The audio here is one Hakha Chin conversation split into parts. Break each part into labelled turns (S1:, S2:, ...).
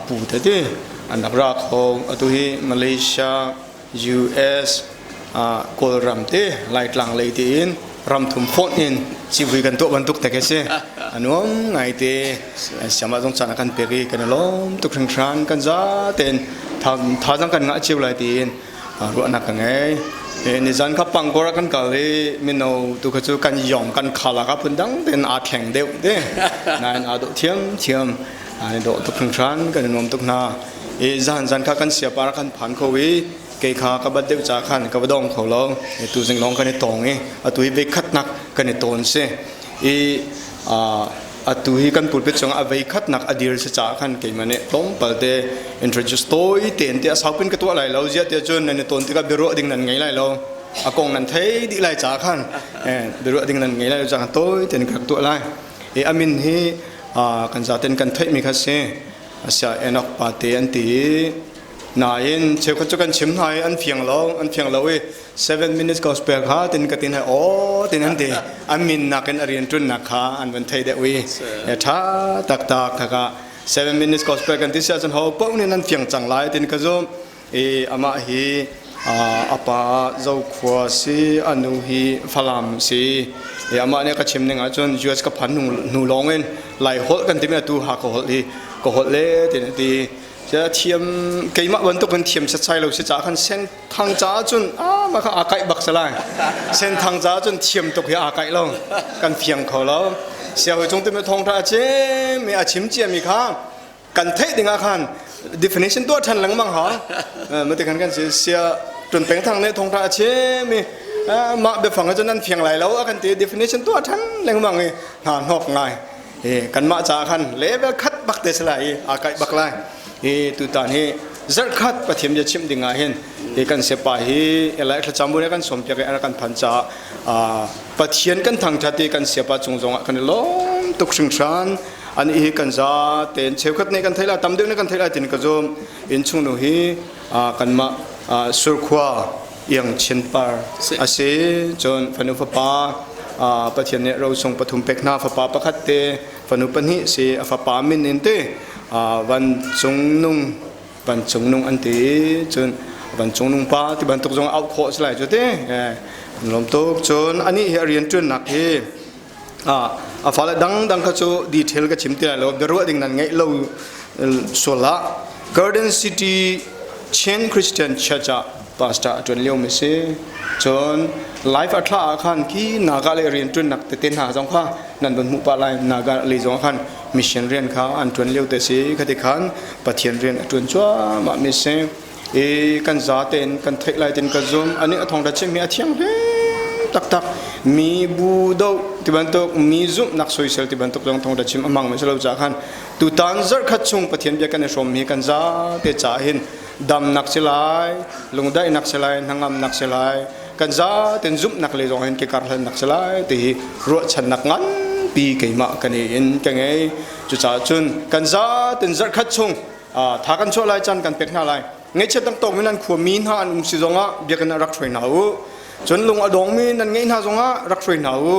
S1: pu te ti an rak ra kho. Atu hi Malaysia, US, Kawlram te Laitlang lei tiin ramthum fonh in civui kan tuah bantuk te khi si. A nuam ngai te. Siamah zong caan a kan pek i kan i lawm tuk hringhran. Kan za tein thazaang kan ngah cio lai tiin ruahnak ka ngei. Nizan kha pangkor ah kan kal i mino tu kha cu kan yong kan khala ka phun dang tein aa thleng deuh te. Nain aa dawh thiamthiam. An i dawh tuk hringhran. Kan i nuam tuk hna. I zan zan kha kan siapar kan phan kho i kei kha ka bat deuh ca khan ka va dong kho lo. Tu zing lawng kan i tong i atu hi vei khatnak kan i tawn si. I atu hi kan pulpit cungah a vei khatnak a dir si caah khan keimah nih tlawmpal te introduce tawi tein te a saupin ka tuah lai lo ziah tiah cun nan i tawn tikah biaruah ding nan ngei lai lo a kong nan thei dih lai caah khan biaruah ding nan ngei lai lo caah tawi tein ka rak tuah lai i a min hi kan zaten kan theihmi kha si Asia Enoch pate an ti i nain cheukhat cu kan chim hna i an fiang lo an fiang lo i 7 minutes gospel kha tin ka tin hai aw tin an ti an min nakin a rian ṭunnak kha an van thei deuh i ṭha taktak kha 7 minutes gospel kan ti si ahcun ho paoh nih nan fiang cang lai tin ka zum i amah hi a pa Zokhua si a nu hi Falam si i amah nih ka chim ning ahcun US ka phan hnu lawng in Lai holh kan timi atu Hakha holh hi ka holh le tin a ti thiam keimah bantuk in thiam setsai lo si caah khan sen thang caah cun a mah kha aa kaih bak salai sen thang caah cun thiam tuk hi aa kaih lo kan fiang kho lo sianghawi cung timi thawngtha a chim mi a chim cia mi kha kan theih ding ah khan definition tuah than lengmang ha mate khan kan si sia tun peng thang ne thawngtha a chim mi mah biafang cun nan fiang lai lo a kan ti definition tuah than lengmang i hna hnok ngai kanmah caah khan level khat bak te si lai i aa kaih bak lai hi tutan hi zarhkhat pathian bia chimh ding ah hin hi kan sepa hi elai thlacam bu kan som piak i kan phan caah pathian kan thangthat i kan siapa cung zong ah kan i lawm tuk hringhran an hi kan za ten cheukhat nih kan thei lai tam deuh nih kan thei lai tin ka zum innchung nu hi kanmah surkhua iang chin par a si cun fanu fapa Pathian nih rosung pathum pek hna fapa pakhat te fanu pahnih si a fapa min in te van cung nung van cung nung an ti cun van cung nung pa ti bantuk zong auh khawh si lai cu te lawm tuk cun anih hi a rian ṭuannak hi a fale dang dang kha cu detail ka chim ti lai lo biaruah ding nan ngeih lo sual ah Garden City Chin Christian Church ah pastor a ṭuan lio mi si cun life a thla ah khan khi naga le rian ṭuannak tete hna zong kha nan van hmuh pah lai naga lei zong khan mission rian kha an ṭuan lio te si khati khan Pathian rian a ṭuan cuahmah mi si i kan za tein kan theih lai tin ka zum ani a thawngṭha chim hi a thiang hlim taktak mi bu do ti bantuk mi zumhnak soisel ti bantuk zong thawngṭha chim a hmang mi si lo caah khan tutan zarhkhat chung Pathian bia kan i hrawm mi kan za te caah hin damnak si lai lungdaihnak si lai hnangamnak si lai kan za ten zumhnak le zong hin ke karhlannak si lai ti hi ruahchannak nganpi keimah kan i in ka ngei cucaah cun kan za ten zarhkhat chung tha kan chuah lai caan kan pek hna lai ngaihchiat dang tawk mi nan khua mi hna an um si zongah biakinn ah rak hruai hna u cun lung a dong mi nan ngeih hna zongah rak hruai hna u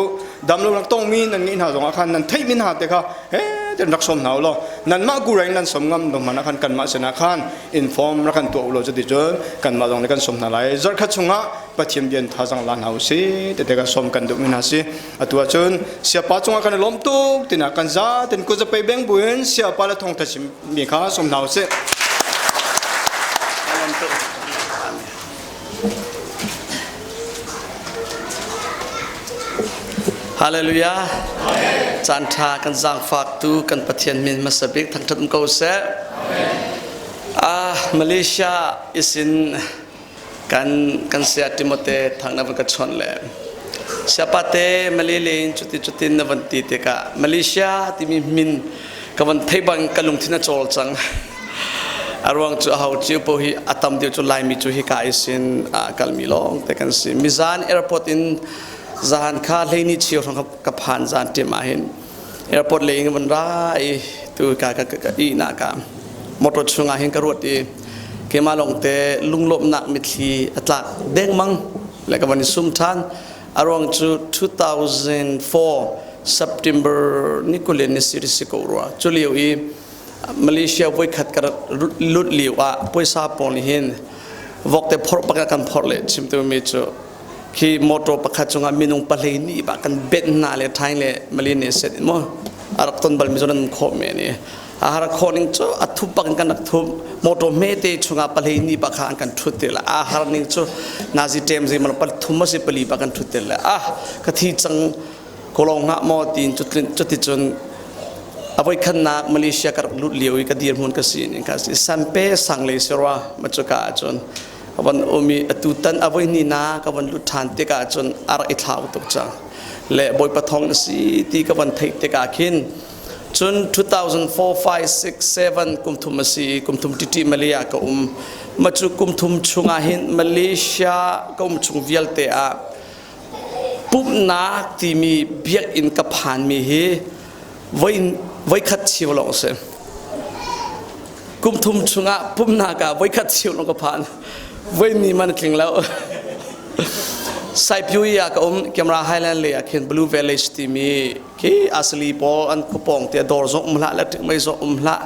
S1: dam lo rak tong mi nan ngeih hna zongah khan nan theih mi hna te kha he ten rak sawm hna u law nanmah kurai nan som ngam lo hmanh ah khan kanmah sinah khan inform rak kan tuah u law cuti cun kanmah zong nih kan sawm hna lai zarhkhat chungah Pathian bian thazang la hna u si tete kan sawm kan duh mi hna si atu ahcun siapa cungah kan i lawm tuk tina kan za ten kuzapei beng buin siapa le thawngtha chim mi kha sawm hna u sih
S2: Hallelujah. Caan ṭha kan zaangfak tu kan Pathian min hmasa bik thangṭhat um ko seh. Ah Malaysia isin kan kan sia Timote thang na van ka chawnh le siapate Malilin cuti cutin na van ti tikah Malaysia timi min ka van thei bang ka lungthin a cawl cang. A ruang cu aho cio po hi a tam deuh cu Laimi cu hika isin a kalmi lawng te kan si. Mizan airport in zahan kha hleini cheu hrang ka phan zan tim ah hin airport lei in van ra i tu ka ka ka i na ka motor chungah hin ka ruat i keimah lawng te lunglawmhnak mitthli a tlak dengmang le ka van i sum than a ruang cu 2004 September ni kulin ni si ko rua cu lio i. Malaysia voikhat ka lut lio ah puaisa pawl nih hin vokte phorh pakhat kan phorh le chimtu mi cu khi motor pakhat cungah minung pahlei nih ba kan benh hna le thaing le malin ne set mo a rak ton bal mi zon an khawh me ni a har khawh ning cu a thup bak in kan rak thup motor hmete chungah pahlei nih ba kha an kan thut te la a har ning cu nazi tem zei mal pal thum si pali ba kan thut te la ah ka thi chang kolong nga mo tin cuti cun avoi khannak Malaysia ka rak lut lio i ka dirhmun ka si ning ka si sampe sang le sirwa ma chu ka cun van um i atu tan avoi ni na ka van lut ṭhan tikah cun a rak i thlau tuk cang le Bawipa thawng na si ti ka van theih tikah khin cun 2004 5 6 7 kum thum a si kum thum titi Malaysia ka um ma cu kum thum chungah hin Malaysia ka um chung vialte ah pumhnak timi biakinn ka phanmi hi voi voikhat chiu lawng a si. Kum thum chungah pumhnak ah voikhat chiu lawng ka phan. Voi ni man a tling lo. Saipui ah ka um Camera Highland lei ah khin Blue Village timi khi asali pawl an khupong te dawr zong um hlah electric mei zong um hlah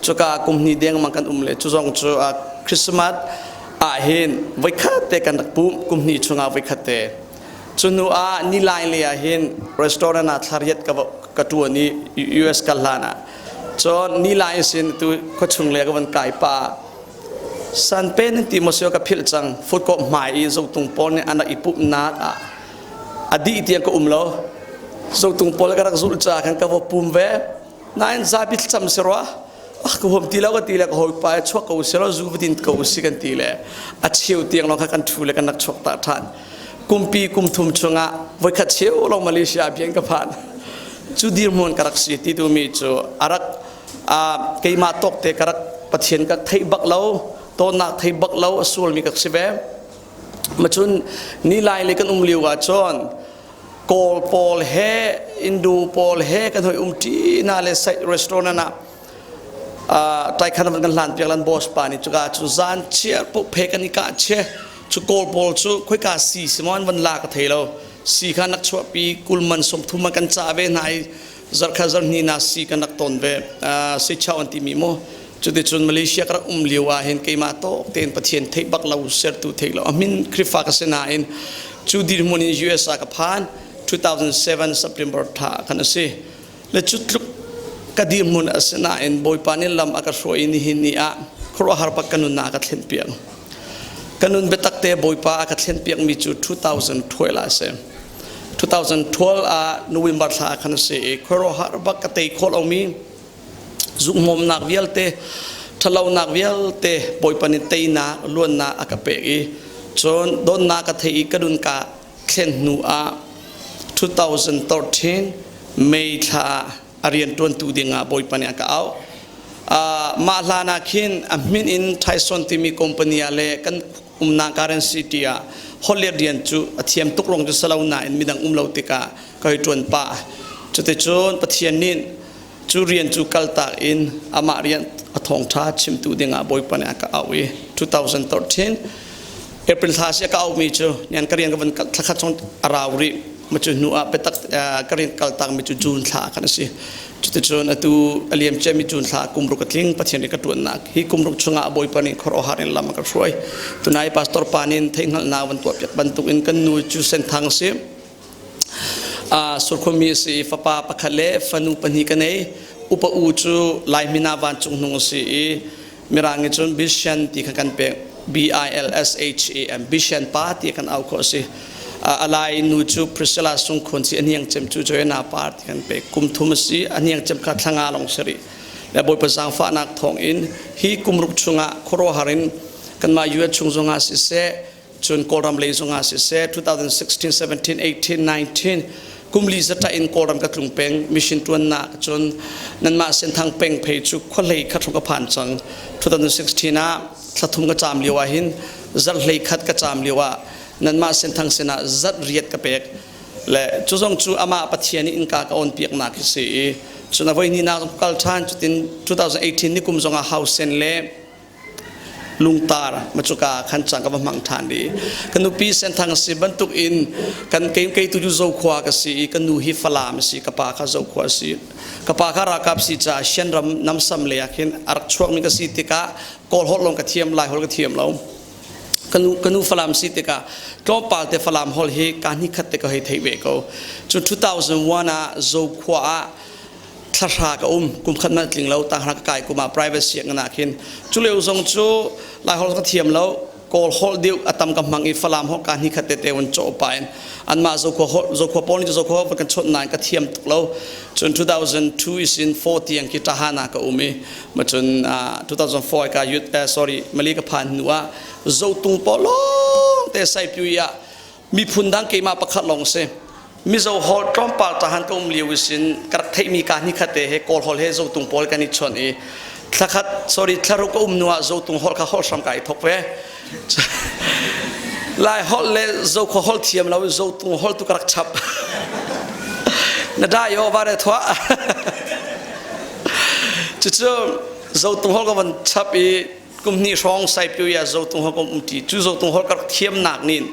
S2: cuka kum hnih deng mang kan um le cu zong cu Christmas ah hin voikhat te kan rak pum kum hnih chungah voikhat te Cu hnu ah nilai lei ah hin restaurant ah thlariat ka ka ṭuan i US kal hlan ah. Cun nilai sin tu khuachung le ka van kai pa Sanpen ti maw ka philh cang food court hmai i zotung pawl nih an rak i pumhnak ah a dih tiang ka um lo. Zotung pawl ka rak zulh ca khan ka va pum ve. Nain zapi thlacam si rua. Ah ka huam ti lo ka ti le ka hawipa e chuak ko si lo zu va din ko si kan ti le a cheu tiang lawng kha kan ṭhu le kan rak chuak ta ṭhan. Kumpi kum thum chungah voikhat cheu lawng Malaysia bian ka phan. Cu dirhmun ka rak si ti tu mi cu a rak keimah tawk te ka rak Pathian ka theih bak lo tawnnak thei bak lo a sualmi ka si ve. Macun nilai le kan um lio ah cun Kawl pawl he Hindu pawl he kan hoi um ṭi na le site restaurant ah taikhan van kan hlan piak lan boss pa nih cuka cu zan chiar pu phe kan i ka che cu kawl pawl cu khoika si si maw an van la ka thei lo si kha nak chuah pi kulman som thum kan ca ve hna i zarkha zarhni na si kan rak ton ve si chau an ti mi mu cuticun Malaysia ka rak um lio ah hin keimah tawk tein Pathian theih bak lo sertu theih lo amin Khrifa ka si nain cu dirhmun in US ah ka phan 2007 September tha kan a si le cu tluk ka dirhmun a si nain Bawipa nih lam a ka hruai i nihin ni ah khuaruahhar pak ka nunnak a ka thlen piak ka nun biatak te Bawipa a ka thlen piak mi cu 2012 ah a si 2012 ah November thla khan a si i khuaruahhar bak ka tei khawh lomi Zumhmawmnak vialte, ṭhalonak vialte Bawipa nih teinak, luannak a ka pek i cun donnak ka theih i ka nun ka thlen hnu ah 2013 May thla ah a rianṭuantu dingah Bawipa nih a ka auh. Mah hlan ah khin a hmin in Tyson timi company ah le kan umnak Karen City ah hollet rian cu a thiam tuk rong cu si lo nain midang um lo tikah ka hei ṭuan pah. Cuticun Pathian nih Cu rian cu kaltak in amah rian a thawngṭha chimtu dingah Bawipa nih a ka auh i 2013 April thla si a ka auhmi cu nian ka rian ka van thlakhat chung a rau rih ma cu hnu ah biatak ka rian kaltak mi cu June thla khan a si. Cuticun atu a liam ciami June thla kum ruk a tling Pathian nih ka ṭuannak hi kum ruk chungah Bawipa nih khuaruahhar in lam a ka hruai. Tunai pastor pa nih theihhngalhnak van tuahpiak bantukin kan nu cu Senthang a si. Surkhumi a si i fapa pakhat le fanu pahnih ka nei. Upa u cu Laihmin ah vancung hnung a si i Mirang nih cun Bishan ti kha kan pek. B-I-L-S-H-A-M Bishan pa ti kan au khawh a si. A lai nu cu Priscilla Sungkhun si a hniang cem cu Joanna par ti kan pek. Kum thum a si a hniang cem kha thlanga lawng si rih. Le Bawipa zaangfahnak thawng in hi kum ruk chungah khuaruahhar in kanmah US chung zongah siseh cun Kawlram lei zongah siseh 2016, 17, 18, 19 kum li zata in Kawlram ka tlung peng mission tuannak cun nanmah Senthang peng phei cu khuahlei khat ka phan cang 2016 ah thlathum ka caam lio ah hin zarh hlei khat ka caam lio ah nanmah Senthang sinah zarh riat ka pek le cu zong cu amah Pathian in innka ka on piaknak hi si i cun a voi ni nak kal ṭhan cutin 2018 ni kum zongah Hausen le. Lungtar macuka khan cang ka va hmang ṭhan i ka nupi Senthang si bantuk in kan kei kei tu cu Zokhua ka si i ka nu hi Falam si, ka pa kha Zokhua si, ka pa kha ralkap si caah Shanram Namsam lei ah khin a rak chuakmi ka si tikah Kawl holh lawng ka thiam, Lai holh ka thiam lo. Ka nu Falam si tikah tlawmpal te Falam holh hi ka hnih khat te ka hei theih ve ko. Cun 2001 ah Zokhua ah thlahra ka um, kum khat man tling lo, tanghra ka kai kum ah private sianginn ah khin. Cu lio zong cu Lai holh ka thiam lo, Kawl holh deuh a tam ka hmang i Falam holh ka hnih khat tete un caw pa in anmah Zokhua holh, Zokhua pawl nih Zokhua holh kan chawnh nain ka thiam tuk lo. Cun 2002 isin 4 tiang khi Tahan ah ka um i ma cun 2004 ka youth, sorry, Mali ka phan hnu ah Zotung pawl lawng te Saipui ah miphun dang keimah pakhat lawng si. Mizo holh tlawmpal tahan ka um lio isin ka rak theihmi ka hnih khat te he Kawl holh he Zotung pawl kan i chawnh i thlakhat, sorry, thlaruk ka um hnu ah Zotung holh kha holh hram ka i thok ve. Lai holh le Zokhua holh thiam lo in Zotung holh tu ka rak chap. Na da yo va re thwa. Cucu Zotung holh ka van chap i kum hnih hrawng Saipyu ah Zotung holh ka um ti. Cu Zotung holh ka rak thiamnak nih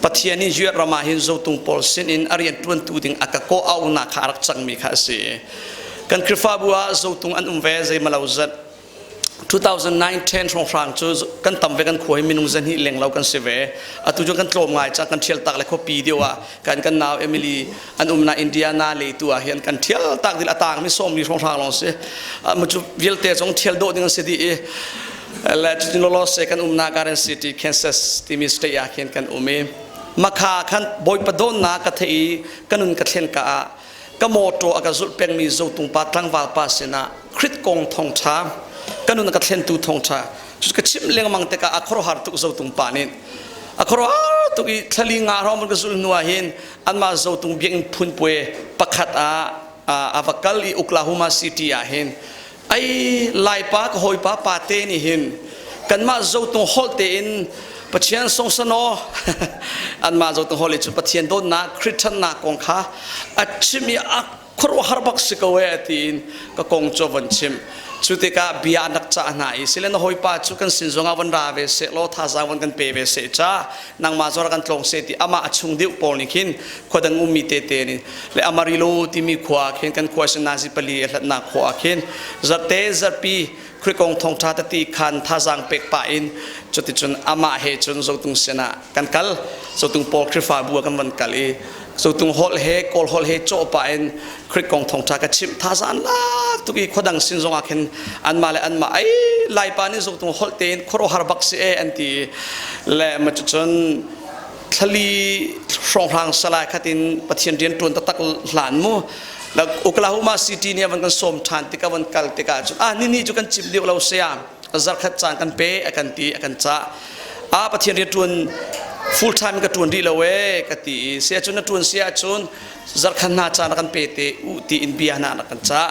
S2: Pathian nih Judah ram ah hin Zotung pawl sin in a rian ṭuantu ding a ka kawh auhnak kha a rak cangmi kha a si. Kan Khrihfabu ah Zotung an um ve zeimalo zat. 2009-10 hrawnghrang cu kan tam ve, kan khua hi minung zahnih leng lo kan si ve. Atu cu kan tlawm ngai cang, kan ṭhial tak le khuapi deuh ah kan kan nau Emily an umnak Indiana lei tu ah hin kan ṭhial tak dil, a tangmi sawmli hrawnghrang lawng si. Mu cu vialte zong ṭhial dawh ding an si dih i le cutin lawlaw se kan umnak Garden City, Kansas timi state ah khin kan um i makha khan Bawipa dawtnak ka theih i ka nun ka thlen ka ah ka mawṭaw a ka zulh pengmi Zotung pa tlangval pa sinah Krit kong thawngṭha, ka nun a ka thlentu thawngṭha cu ka chimh lengmang tikah a khuaruahhar tuk. Zotung pa nih a khuaruahhar tuk i thlali nga hrawng ka zulh hnu ah hin anmah Zotung biakinn phunpuai pakhat ah a va kal i Oklahoma City ah hin ai Laipa ka hawipa pate nih hin kanmah Zotung holh tein Pathian songsano, anmah Zotung holh cu Pathian dawtnak, Christiannak kong kha a chim i a khuaruahhar bak si ko e tiin ka kong cu von chim. Cu tikah bia an rak cah hna i sile na hawipa cu kan sin zongah von ra ve seh law thazaang von kan pe ve seh ca, nangmah zong kan tlawng seh ti amah a chung deuh pawl nih khin khua dang ummi tete nih le Amarillo timi khua khin, kan khua sin nazi pali a hlatnak khua khin zarte zarpi Khrih kong thawngṭha tati khan thazaang pek pah in cuticun amah he cun Zotung sinah kan kal. Zotung pawl Khrihfabu ah kan van kal i Zotung holh he Kawl holh he cawh pah in Khrih kong thawngṭha ka chimh, thazaang lak tuk i khuadang sin zongah khin anmah le anmah ai Laipa nih Zotung holh tein khuaruahhar bak si e an ti le ma cucun thlali hrawnghrang salai khatin Pathian rian ṭuan taktak hlan mu Oklahoma City nih van kan sawm ṭhan tikah van kal tikah cun ah ni ni cu kan cim deuh lo saya, zarkhat caan kan pe a kan ti, a kan cah. Ah, Pathian rian ṭuan full time ka ṭuan rih lo e ka ti i sia cun na ṭuan sia cun zarkhat hna caan kan pe te u ti in bia hna na kan cah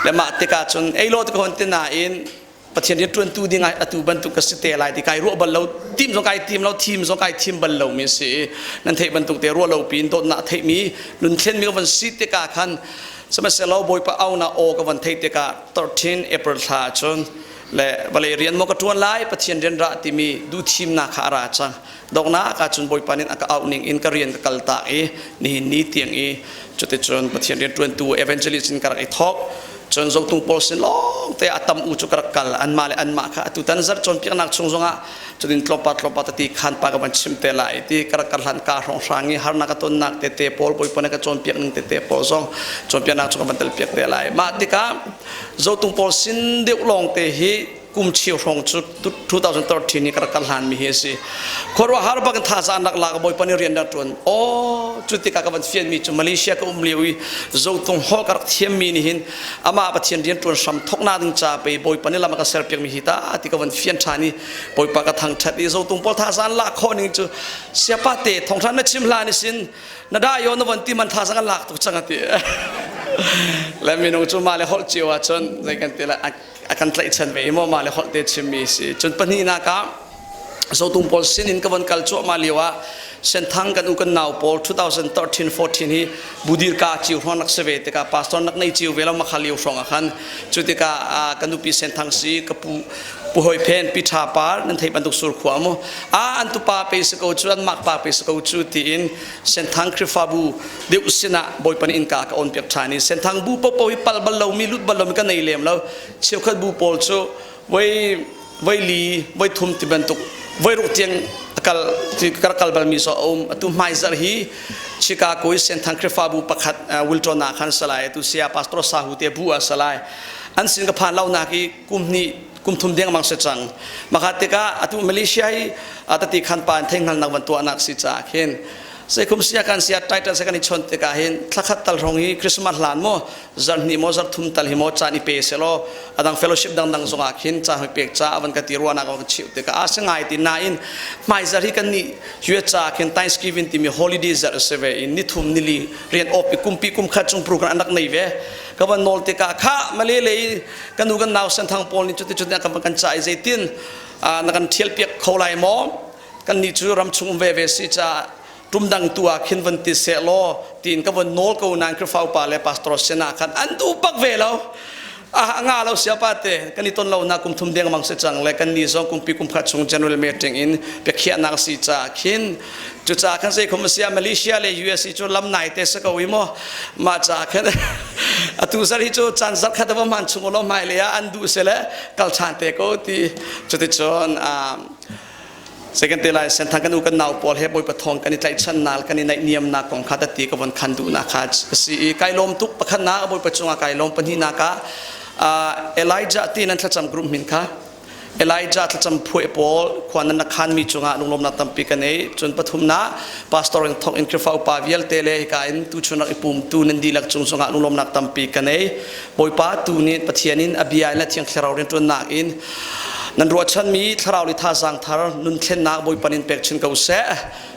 S2: le mah tikah cun ei lo te ka hon te nain Pathian rian ṭuantu ding ah atu bantuk ka si te lai ti kai ruah bal lo, tim zong kai tim lo, thim zong kai thim bal lo mi si. Nan theih bantuk te ruah lo piin dawtnak theihmi nun thlenmi ka van si tikah khan sihmanhsehlaw Bawipa aunak aw ka van theih tikah 13 April thla cun le vawlei rian maw ka ṭuan lai, Pathian rian rah timi duhthimnak kha a ra cang. Donghnak ah cun Bawipa nih a ka auh ning in ka rian ka kal tak i nihin ni tiang i cuticun Pathian rian ṭuantu evangelist in ka rak i thawk. Cun Zotung pawl sin lawng te a tam u cu ka rak kal, anmah le anmah kha atutan zarh cawnpiaknak chung zongah cutin tlawmpa tlawmpa tati khan pa ka van chim te lai ti ka rak kar hlan ka hrawng hrang i harnak ka tonnak tete pawl, Bawipa nih ka cawnpiak ning tete pawl zong cawnpiaknak cu ka van tel piak te lai. Mah tikah Zotung pawl sin deuh lawng te hi kum cheu hrawng cu 2013 ni ka rak kal hlan mi hi a si. Khuaruahhar bak in thazaang rak lak, Bawipa nih rian rak ṭuan. Aw, cu tikah ka van fian mi cu Malaysia ka um lio i Zotung hall ka rak thiam mi nih hin amah Pathian rian ṭuan hram thoknak ding ca pe Bawipa nih lam a ka ser piak mi hi ta ti ka van fian ṭhan i Bawipa ka thangṭhat i Zotung pawl thazaang lak khawh ning cu siapa te thongṭhan na chim hlan isin na da yo na von ti man thazaang an lak tuk cang ati le minung cu mah le holh cio ahcun zei kan ti la a kan tlaihchan ve i maw mah le holh te chimmi si. Cun pahnihnak ah Zotung pawl sin in ka von kal cuahmah lio ah Senthang kan u kan nau pawl 2013-14 hi budir ka ciu hrawng nak si ve tikah pastor nak nei ciu ve lo makha lio hrawng ah khan cu tikah kan nupi Senthang si ka pu pu hoi phen pi tha par nan thei bantuk sur khua mu a an tupa pe se ko cu an mak pa pe se ko cu tiin Senthang Khrihfabu deuh sinah Bawipa nih innka ka on piak ṭhan i Senthang bu popo hi pal bal lomi lut bal lomi ka nei lem lo. Cheukhat bu pawl cu voi voi li voi thum ti bantuk voi ruk tiang kal ti kar kal balmi so a um. Atu hmaizarh hi Chicago i Senthang Khrihfabu pakhat Wilton ah khan salai atu sia Pastor Sahu te bu ah salai an sin ka phan lo nak i kum hnih kum thum dengmang si cang. Maka tikah atu Malaysia hi tati khan pa in theinghal nak van tuahnak si caah khin Seikhum sia kan sia title se kan i chon tikah hin thlakhat tal rong hi Christmas hlan mo zarhni mo zarthum tal hi mo caan i pe selaw adang fellowship dangdang zongah khin ca hoi pek ca avan ka ti ruana ka chiu tikah a se ngai ti nain hmai zar hi kan ni yue ca khin Thanksgiving timi holiday zar se ve in nithum nili rian op i kumpi kum khat chung program an rak nei ve ka van nawl tikah kha male lei kan nu kan nau senthang pawl nih cuti cuti kan kan ca i zeitin na kan thial piak kho lai maw Kan nih cu ram chung um veve si caah ṭumdang tu ah khin van ti seh law tiin ka von nawl ko nain Khrihfa upa le pastor sinah khan an duh bak ve lo. A nga lo sia pa te kan i ton lo na kum thum deng mang si cang le kan ni zong kumpi kum khat chung general meeting in biakhiahnak si caah khin cucaah khan zei khom sia Malaysia le USA cu lam nai te sa ko i mo mah caah khan atu zar hi cu caan zar khat va man chung lo mai le an duh se le kal than te ko ti cuticun Second te lai senthang kan u kan nau pawl he Bawipa thawng kan i tlaihchan nak kan i naihniamnak kong kha tati ka von khan duhnak kha a si i kai lawm tuk pakhatnak Bawipa cungah kai lawm pahnihnak ah Elijah ti nan thlacam group min kha Elijah thlacam phuai pawl khua nan na khan mi cungah lunglawmnak tampi ka nei cun pathumnak pastor in thong in Khrihfa upa vialte le hika in tu chun rak i pum tu nan dihlak cung zongah lunglawmnak tampi ka nei Bawipa tu nih Pathian in a bia in le Thiang Thlarau rianṭuannak in nan ruahchanmi thlarau le thazaang thar nun thlennak Bawipa in pek chin ko seh.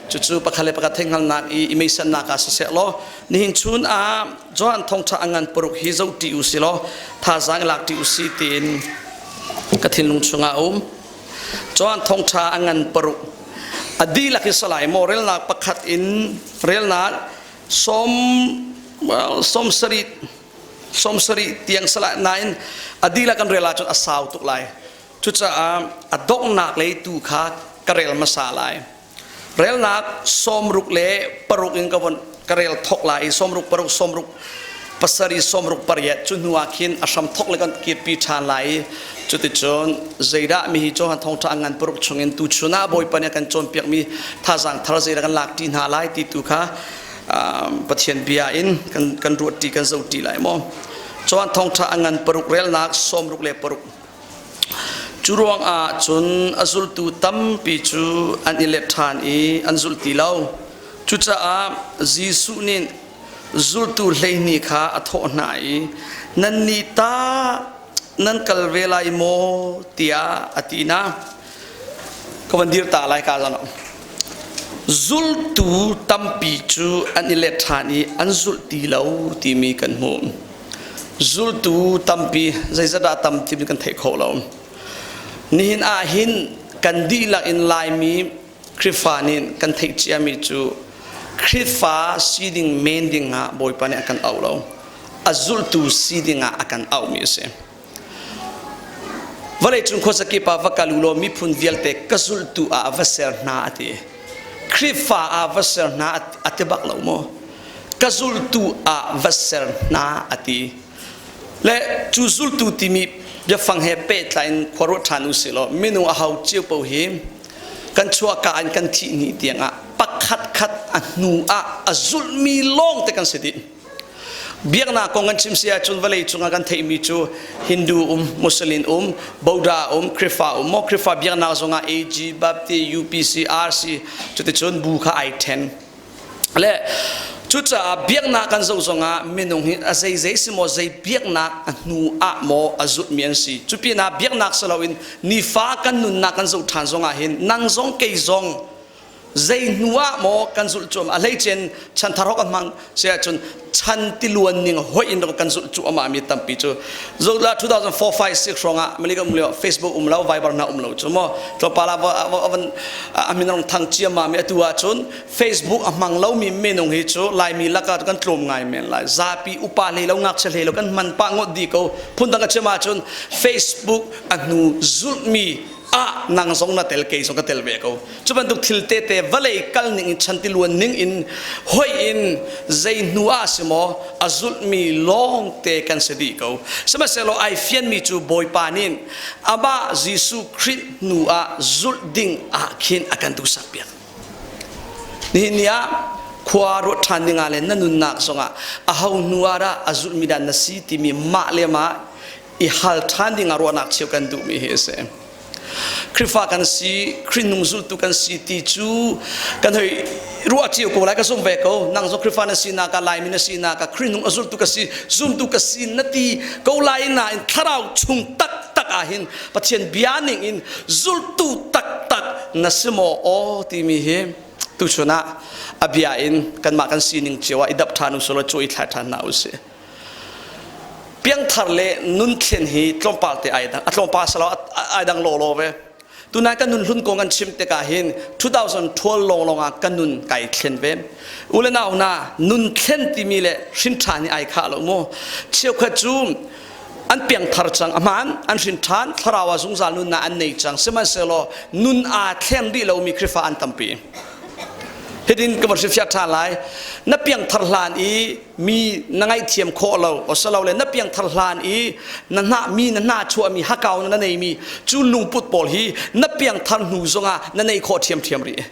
S2: Cucu pakhat le pakhat theihhngalhnak i i meisannak ah siseh law nihin chun ah Johan thawngṭha a ngan paruk hi zoh ṭi u si law thazaang lak ṭi u si tiin ka thinlung chungah a um. Johan thawngṭha a ngan paruk a dihlak hi salai maw relnak pakhat in relnak sawm well, 70 70 tiang salah nain a dihlak kan rel ahcun a sau tuk lai. Cucaah a donghnak lei tu kha ka rel hmasa lai. Relnak 66 in ka von ka rel thok lai i 66 67 68 cu hnu ah khin a hram thok le kan kirpi ṭhan lai i cuticun zeidah mi hi Johan thawngṭha a ngan paruk chungin tuchun ah Bawipa nih a kan cawnpiakmi thazaang thar zeidah kan lak ṭi hna lai ti tu kha Pathian bia in kan kan ruat ṭi kan zoh ṭi lai maw? Johan thawngṭha a ngan paruk relnak 66. Cu ruangah cun a zultu tampi cu an i let ṭhan i an zul ti lo. Cucaah Jesuh nih zultu 12 kha a thawh hna i, Nannih ta nan kal ve lai maw? tiah a ti hna. Ka van dir ta lai ka zan. Zultu tampi cu an i let ṭhan i an zulh ti lo timi kan hmuh. Zultu tampi zeizat dah tam timi kan theih kho lo. Nihin ah hin kan dihlak in Laimi Khrihfa nih kan theih ciami cu Khrihfa si ding men ding ah Bawipa nih a kan auh lo. A zultu si ding ah a kan auhmi a si. Vawleicung khuazakip ah va kal u law miphun vialte ka zultu ah va ser hna a ti. Khrihfa ah va ser hna a ti bak lo maw? Ka zultu ah va ser hna a ti. Le cu zultu timi biafang he pehtlai in khua ruat ṭhan u sih law minung a hau cio paoh hi kan chuahka in kan thih ni tiangah pakhat khat a hnu ah a zulhmi lawng te kan si dih. Biaknak kong kan chim si ahcun vawlei cungah kan theihmi cu Hindu um, Muslim um, Buddha um, Khrihfa um. Maw Khrihfa biaknak zongah AG, Baptist, UPC, RC cuticun bu kha ai then. Le cucaah biaknak kan zoh zongah minung hi a zeizei si maw zei biaknak a hnu ah maw a zulhmi an si. Cu pinah biaknak si loin nifa kan nunnak kan zoh ṭhan zongah hin nang zong kei zong. Zei hnu ah maw kan zulh cuahmah? A hleicen chanthar hok an hmang si ahcun chan tiluan ning hoih in kan zulh cuahmah mi tampi cu. Zola 2004 5 6 hrawng ah Malika um lio Facebook um lo, Viber hna um lo cu maw. Tlawmpal ah van a min rong thang ciammam mi atu ahcun Facebook a hmang lomi minung hi cu Laimi lakah kan tlawm ngai men lai. Zapi upa hlei lo ngakchia hlei lo kan hman pah ngot di ko. Phundang ka chim ahcun Facebook a hnu zulhmi ah nang zong na tel kei zong ka tel ve ko cu bantuk thil tete vawlei kal ning in chantiluan ning in hoi in zei hnu ah si maw a zulhmi lawng te kan si dih ko sihmanhsehlaw ai fianmi cu Bawipa nih amah Jesuh Khrih hnu ah zulh ding ah khin a kan duhsak piak nihin ni ah khua ruat ṭhan ding ah le na nunnak zongah aho hnu ah dah a zulhmi dah na si timi mah le mah i hal ṭhan ding ah ruahnak cheu kan duhmi hi a si. Khrihfa kan si, Khrih nung zultu kan si ti cu kan hoi ruah cio ko lai ka zumh ve ko. Nang zong Khrihfa na sinak ah Laimi na sinak ah Khrih nung a zultu ka si, zumtu ka si na ti ko lai nain thlarau chung taktak ah hin Pathian bia ning in zultu taktak na si maw aw timi hi tuchun ah a bia in kanmah kan sining cio ah i dap ṭhan usih law cu i thlai ṭhan hna usih. Piangthar le nunthlen hi tlawmpal te ai dang. A tlawmpal salo ai dang lawlaw ve. Tunai kan nun hlun kong kan chim tikah hin 2012 lawnglawng ah kan nun kai thlen ve. U le nau hna nun thlen timi le hrin ṭhan hi ai khah lo mu. Cheukhat cu an piangthar cang a hmaan an hrin ṭhan thlarau ah zungzal nunnak an nei cang sihmanhsehlaw nun aa thleng rih lomi Khrihfa an tampi. Hitin ka van hrilhfiah ṭhan lai. Na piangthar hlan i mi na ngaihthiam khawh lo asilole na piangthar hlan i na hnah mi na hna chuahmi hakau na neimi cu lungput pawl hi na piangthar hnu zongah na nei khawh ṭhiamṭhiam rih.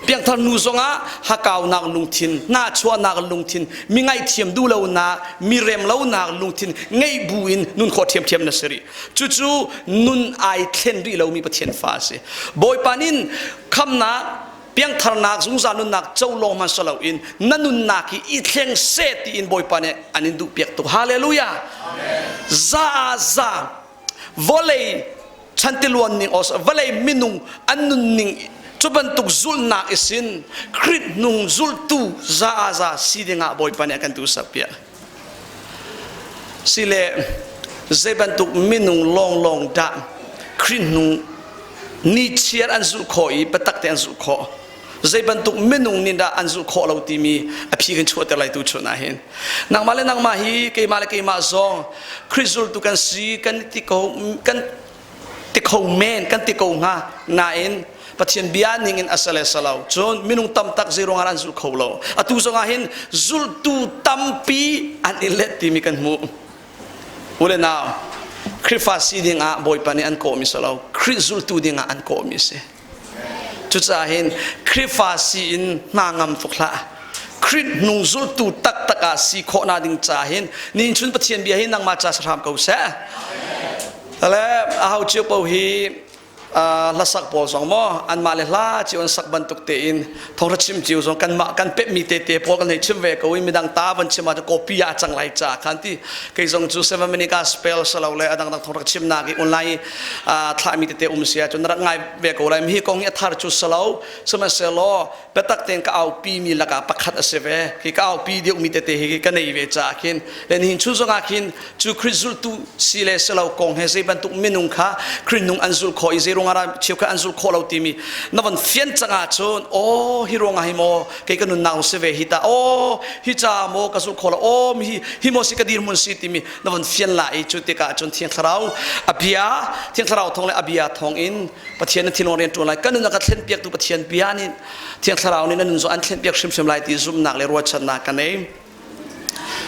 S2: Piangthar hnu zongah hakaunak lungthin, hnahchuahnak lungthin, mi ngaihthiam duh lonak, mi rem lonak lungthin ngeih bu in nun khawh ṭhiamṭhiam na si rih. Cucu nun ai thlen rih lomi Pathian fa a si. Bawipa nin khamnak piangtharnak zungzal nunnak co lawng hmanh si loin na nunnak hi i thleng seh tiin Bawipa nih an in duh piak tuk. Hallelujah. Za ah za vawlei chantiluan ning os vawlei minung an nunning cu bantuk zulhnak isin Khrih hnung zultu za ah za si dingah Bawipa nih a kan duhsak piak. Sile zei bantuk minung lawnglawng dah Khrih hnung nichiar an zulh khawh i biatak te an zulh khawh zei bantuk minung nih dah an zulh khawh lo timi a phi kan chuahter lai tu chun ah hin nangmah le nangmah hi keimah le keimah zong Khrih zultu kan si kan ti ko kan ti kho men kan ti ko hnga nain Pathian bia ning in a sale salo cun minung tam tak zei ruangah an zul kho lo atu zongah hin zultu tampi an i let timi kan hmuh u le nau Khrihfa si ding ah Bawipa nih an kawhmi si lo Khrih zultu ding ah an kawhmi si cucaah hin Khrihfa si in hna ngam tuk hlah Khrih hnung zultu taktak ah si khawhnak ding ca hin nihin chun Pathian bia hi nangmah ca si hram ko seh le a hau cio paoh hi hlasak pawl zong maw anmah le hla cio an sak bantuk tein thawngtha chim cio zong kanmah kan pemmi tete pawl kan hei chim ve ko i midang ta van chim ah copy ah cang lai ca khan ti kei zong cu 7 minute gospel salo le adang dang thawngtha chimnak i online thlahmi tete um sia cun rak ngai ve ko lai hi kong hi a thar cu salo sihmanhsehlaw biatak tein ka aupi mi lakah pakhat a si ve hi ka aupi deuhmi tete hi ka nei ve caah khin le nihin chung zongah khin cu Khrih zultu si le si lo kong he zei bantuk minung kha Khrih nung an zul khawh i zei ruangah dah cheukhat an zul khawh lo timi na von fian cang ahcun aw hi ruangah hi maw kei ka nunnak si ve hi ta aw hi ca maw ka zul khawh lo aw hi hi maw si ka dirhmun si timi na von fian la i cu tikah cun Thiang Thlarau a bia Thiang Thlarau thawng le a bia thawng in Pathian na thinlung rian ṭuan lai kan nun a ka thlen piaktu Pathian bia nih Thiang Thlarau nih na nun zong an thlen piak hrimhrim lai ti zumhnak le ruahchannak ka nei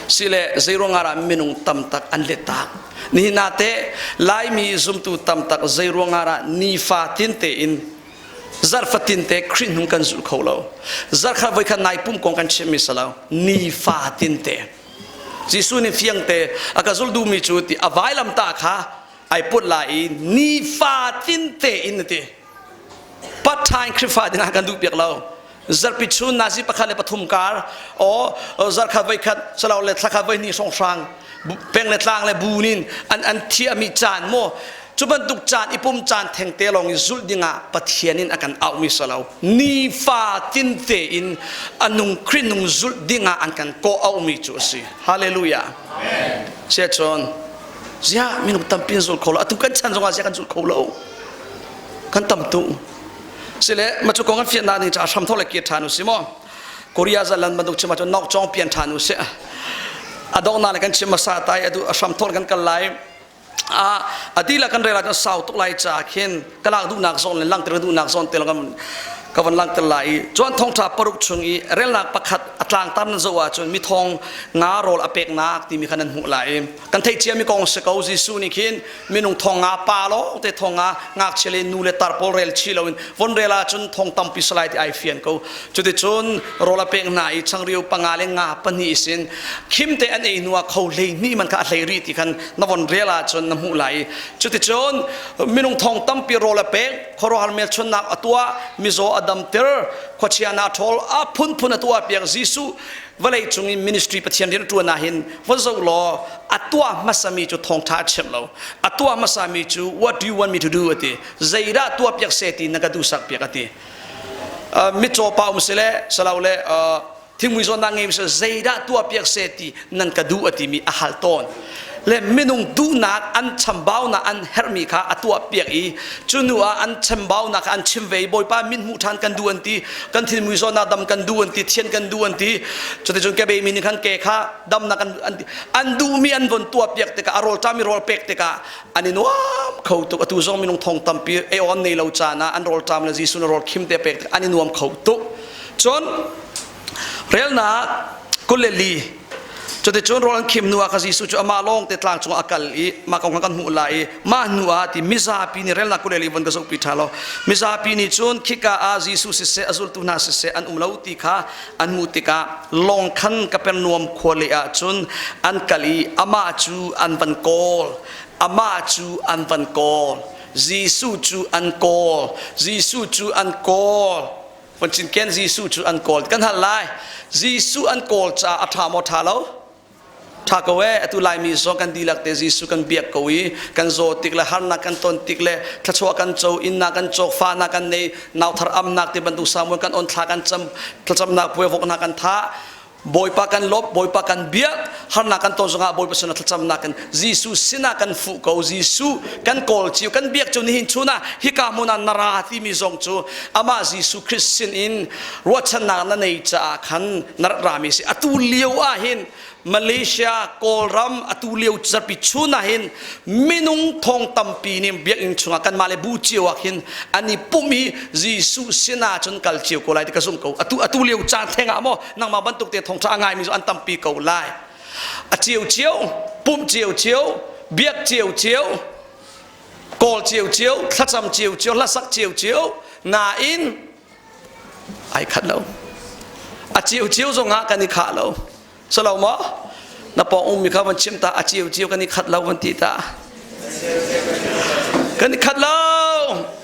S2: sile zeiruangah dah minung tamtak an let tak nihin ah teh Laimi zumtu tamtak zeiruangah dah nifa tin tein zarhfatin te Khrih hnung kan zul kho lo zarkhat voikhat nai pum kong kan chimmi si lo nifa tin te Jesuh nih fiang te a ka zul duhmi cu ti a vailam ta kha ai put lai i nifatin tein a ti part time Khrihfa ding ah kan duh piak lo zarpi chun nazi pakhat le pathum kar o zarkhat voi khat salo le thlakhat voi ni hrawng hrang peng le tlang le bu nin an an thiami caan mo. Cu bantuk caan i pum caan thengte lawng i zulh dingah Pathian in a kan auhmi si lo. Nifa tinte in a nung Khrih nung zulh dingah an kan kawh auhmi cu a si. Hallelujah. Sia cun ziah minung tampi an zul kho lo. Atu kan chan zongah ziah kan zul kho lo. Kan tam tung. Sile ma cu kong an fiannak ding caah hram thawk le kir ṭhan u si maw? Korea zalan bantuk chim ahcun nok cawng pian ṭhan u sih. A donghnak le kan chim hmasa tai adu a hram thawk kan kal lai. A dihlak kan rel ahcun sau tuk lai caah khin ka lak duhnak zawn le langhter duhnak zawn te lawng ka van langhter lai i Johan thawngṭha paruk chung i relnak pakhat a tlangtar nan zoh ahcun mi thong nga rawl a peknak timi kha nan hmuh lai i kan theih ciami kong si ko. Jesuh nih khin minung thong nga pa lawng te thong nga ngakchia le nu le tar pawl rel chi loin von rel ahcun thong tampi salai ti ai fian ko. Cuticun rawl a pek hna i changreu panga le nga pahnih sin khim te an ei hnu ah kho 12 man kha a hlei rih ti khan na von rel ahcun na hmuh lai. Cuticun minung thong tampi rawl a pek, khuaruahhar hmelchunhnak a tuah, mizaw a damter, khuachia na ṭhawl, a phunphun a tuah piak. Jesuh vawlei cung i ministry Pathian rian a ṭuan ah hin von zoh law a tuah hmasami cu thawngṭha a chimh lo. A tuah hmasami cu "What do you want me to do?" a ti. Zeidah tuah piak seh ti na ka duhsak piak a ti. Mitcaw pa um sile salo le thingmui zawnnak ngei sile zeidah tuah piak seh ti nan ka duh a timi a hal tawn le minung duhnak an chambaunak an herhmi kha a tuah piak i cu hnu ah an chambaunak kha an chim ve i Bawipa min hmuh ṭhan kan duh an ti, kan thilmui zawnnak dam kan duh an ti, thian kan duh an ti. Cuticun kebei mi nih khan ke kha damnak an an an duhmi an von tuah piak tikah, a rawlṭam i rawl pek tikah an i nuam kho tuk. Atu zong minung thong tampi ei awk an nei lo caan ah an rawlṭam le Jesuh na rawl khim te pek tikah an i nuam kho tuk. Cun relnak 24. Cuticun rawl an khim hnu ah kha Jesuh cu amah lawng te tlang cungah a kal i mah kong kha kan hmuh lai i mah hnu ah ti mizapi nih relnak 24 von ka zohpi ṭha law mizapi nih cun khika ah Jesuh siseh a zultu hna siseh an um lo ti kha an hmuh tikah lawng khan Kapernaum khua lei ah cun an kal i amah cu an van kawl, amah cu an van kawl, Jesuh cu an kawl, Jesuh cu an kawl. Von cinken Jesuh cu an kawl kan hal lai. Jesuh an kawl caah a ṭha maw ṭha lo? Ṭha ko ee. Atu Laimi zong kan dihlak te Jesuh kan biak ko i kan zaw tik le harnak kan ton tik le thluachuah kan co, innak kan cawk, fahnak kan nei, nauthar amnak ti bantuk samuel kan on, thla kan cam, thlacamnak puai voknak kan thah. Bawipa kan lawp, Bawipa kan biak, harnak kan ton zongah Bawipa sinah thlacamnak in Jesuh sinah kan fuh ko. Jesuh kan kawl cio, kan biak cu nihin chun ah hika hmun ah na ra timi zong cu amah Jesuh Christ sin in ruahchannak na nei caah khan na rak rami si. Atu lio ah hin Malaysia, Kawlram atu lio zarpi chun ah hin minung thong tampi nih biakinn chungah kanmah le bu cio ah khin an i pumh i Jesuh sinah cun kal cio ko lai ti ka zumh ko. Atu lio caan theng ah maw nangmah bantuk te thongtha a ngaimi cu an tampi ko lai. A cio cio, pumh cio cio, biak cio cio, kawl cio cio, thlacam cio cio, hlasak cio cio, nain ai khat lo. A cio cio zongah kan i khah lo. Salo maw? Na pawng ummi kha van chim ta, a cio cio kan i khat lo van ti ta. Kan i khat lo.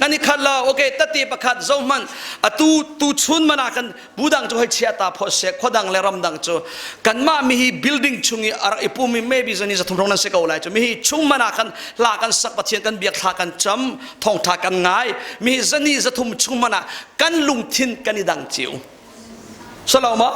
S2: Kan i khat lo. Okay, tati pakhat zo hman atu tu chun mana kan budang cu hoi chia ta pho se khodang le ramdang cu kanmah mi hi building chung i arak i pum i maybe zani zathum rong nan se ko lai cu mi hi chung mana kan hla kan sak, Pathian kan biak, thla kan cam, thongtha kan ngai mi hi zani zathum chung mana kan lungthin kan i dang cio salo ma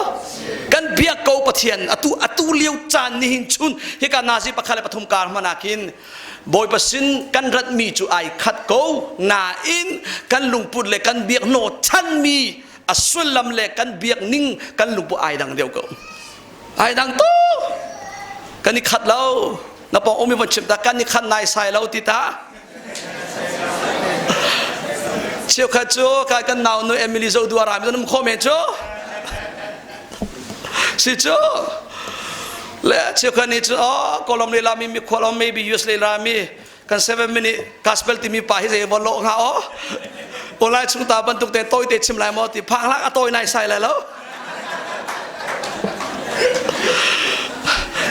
S2: kan biak ko Pathian. Atu atu lio caan nihin chun hika nazi pakhat le pathum kar hmana khin Bawipa sin kan ratmi cu ai khat ko nain kan lungput le kan biak no chanmi a sullam le kan biak ning kan lungput ai dang deuh ko, ai dang tu. Kan i khat lo. Na pawng umi von chim ta, kan i khat nai sai lo ti ta. Cheukhat cu kai kan nau nu Emily zo duara mi um kho men cu si cu le cheukhat nih cu oh kolom le lami mi khualom maybe US le lami kan 7 minute gospel timi pa hi zei von lo nga oh online chung ta bantuk te toi te chim lai maw ti phang lak a toi nai sai lai lo.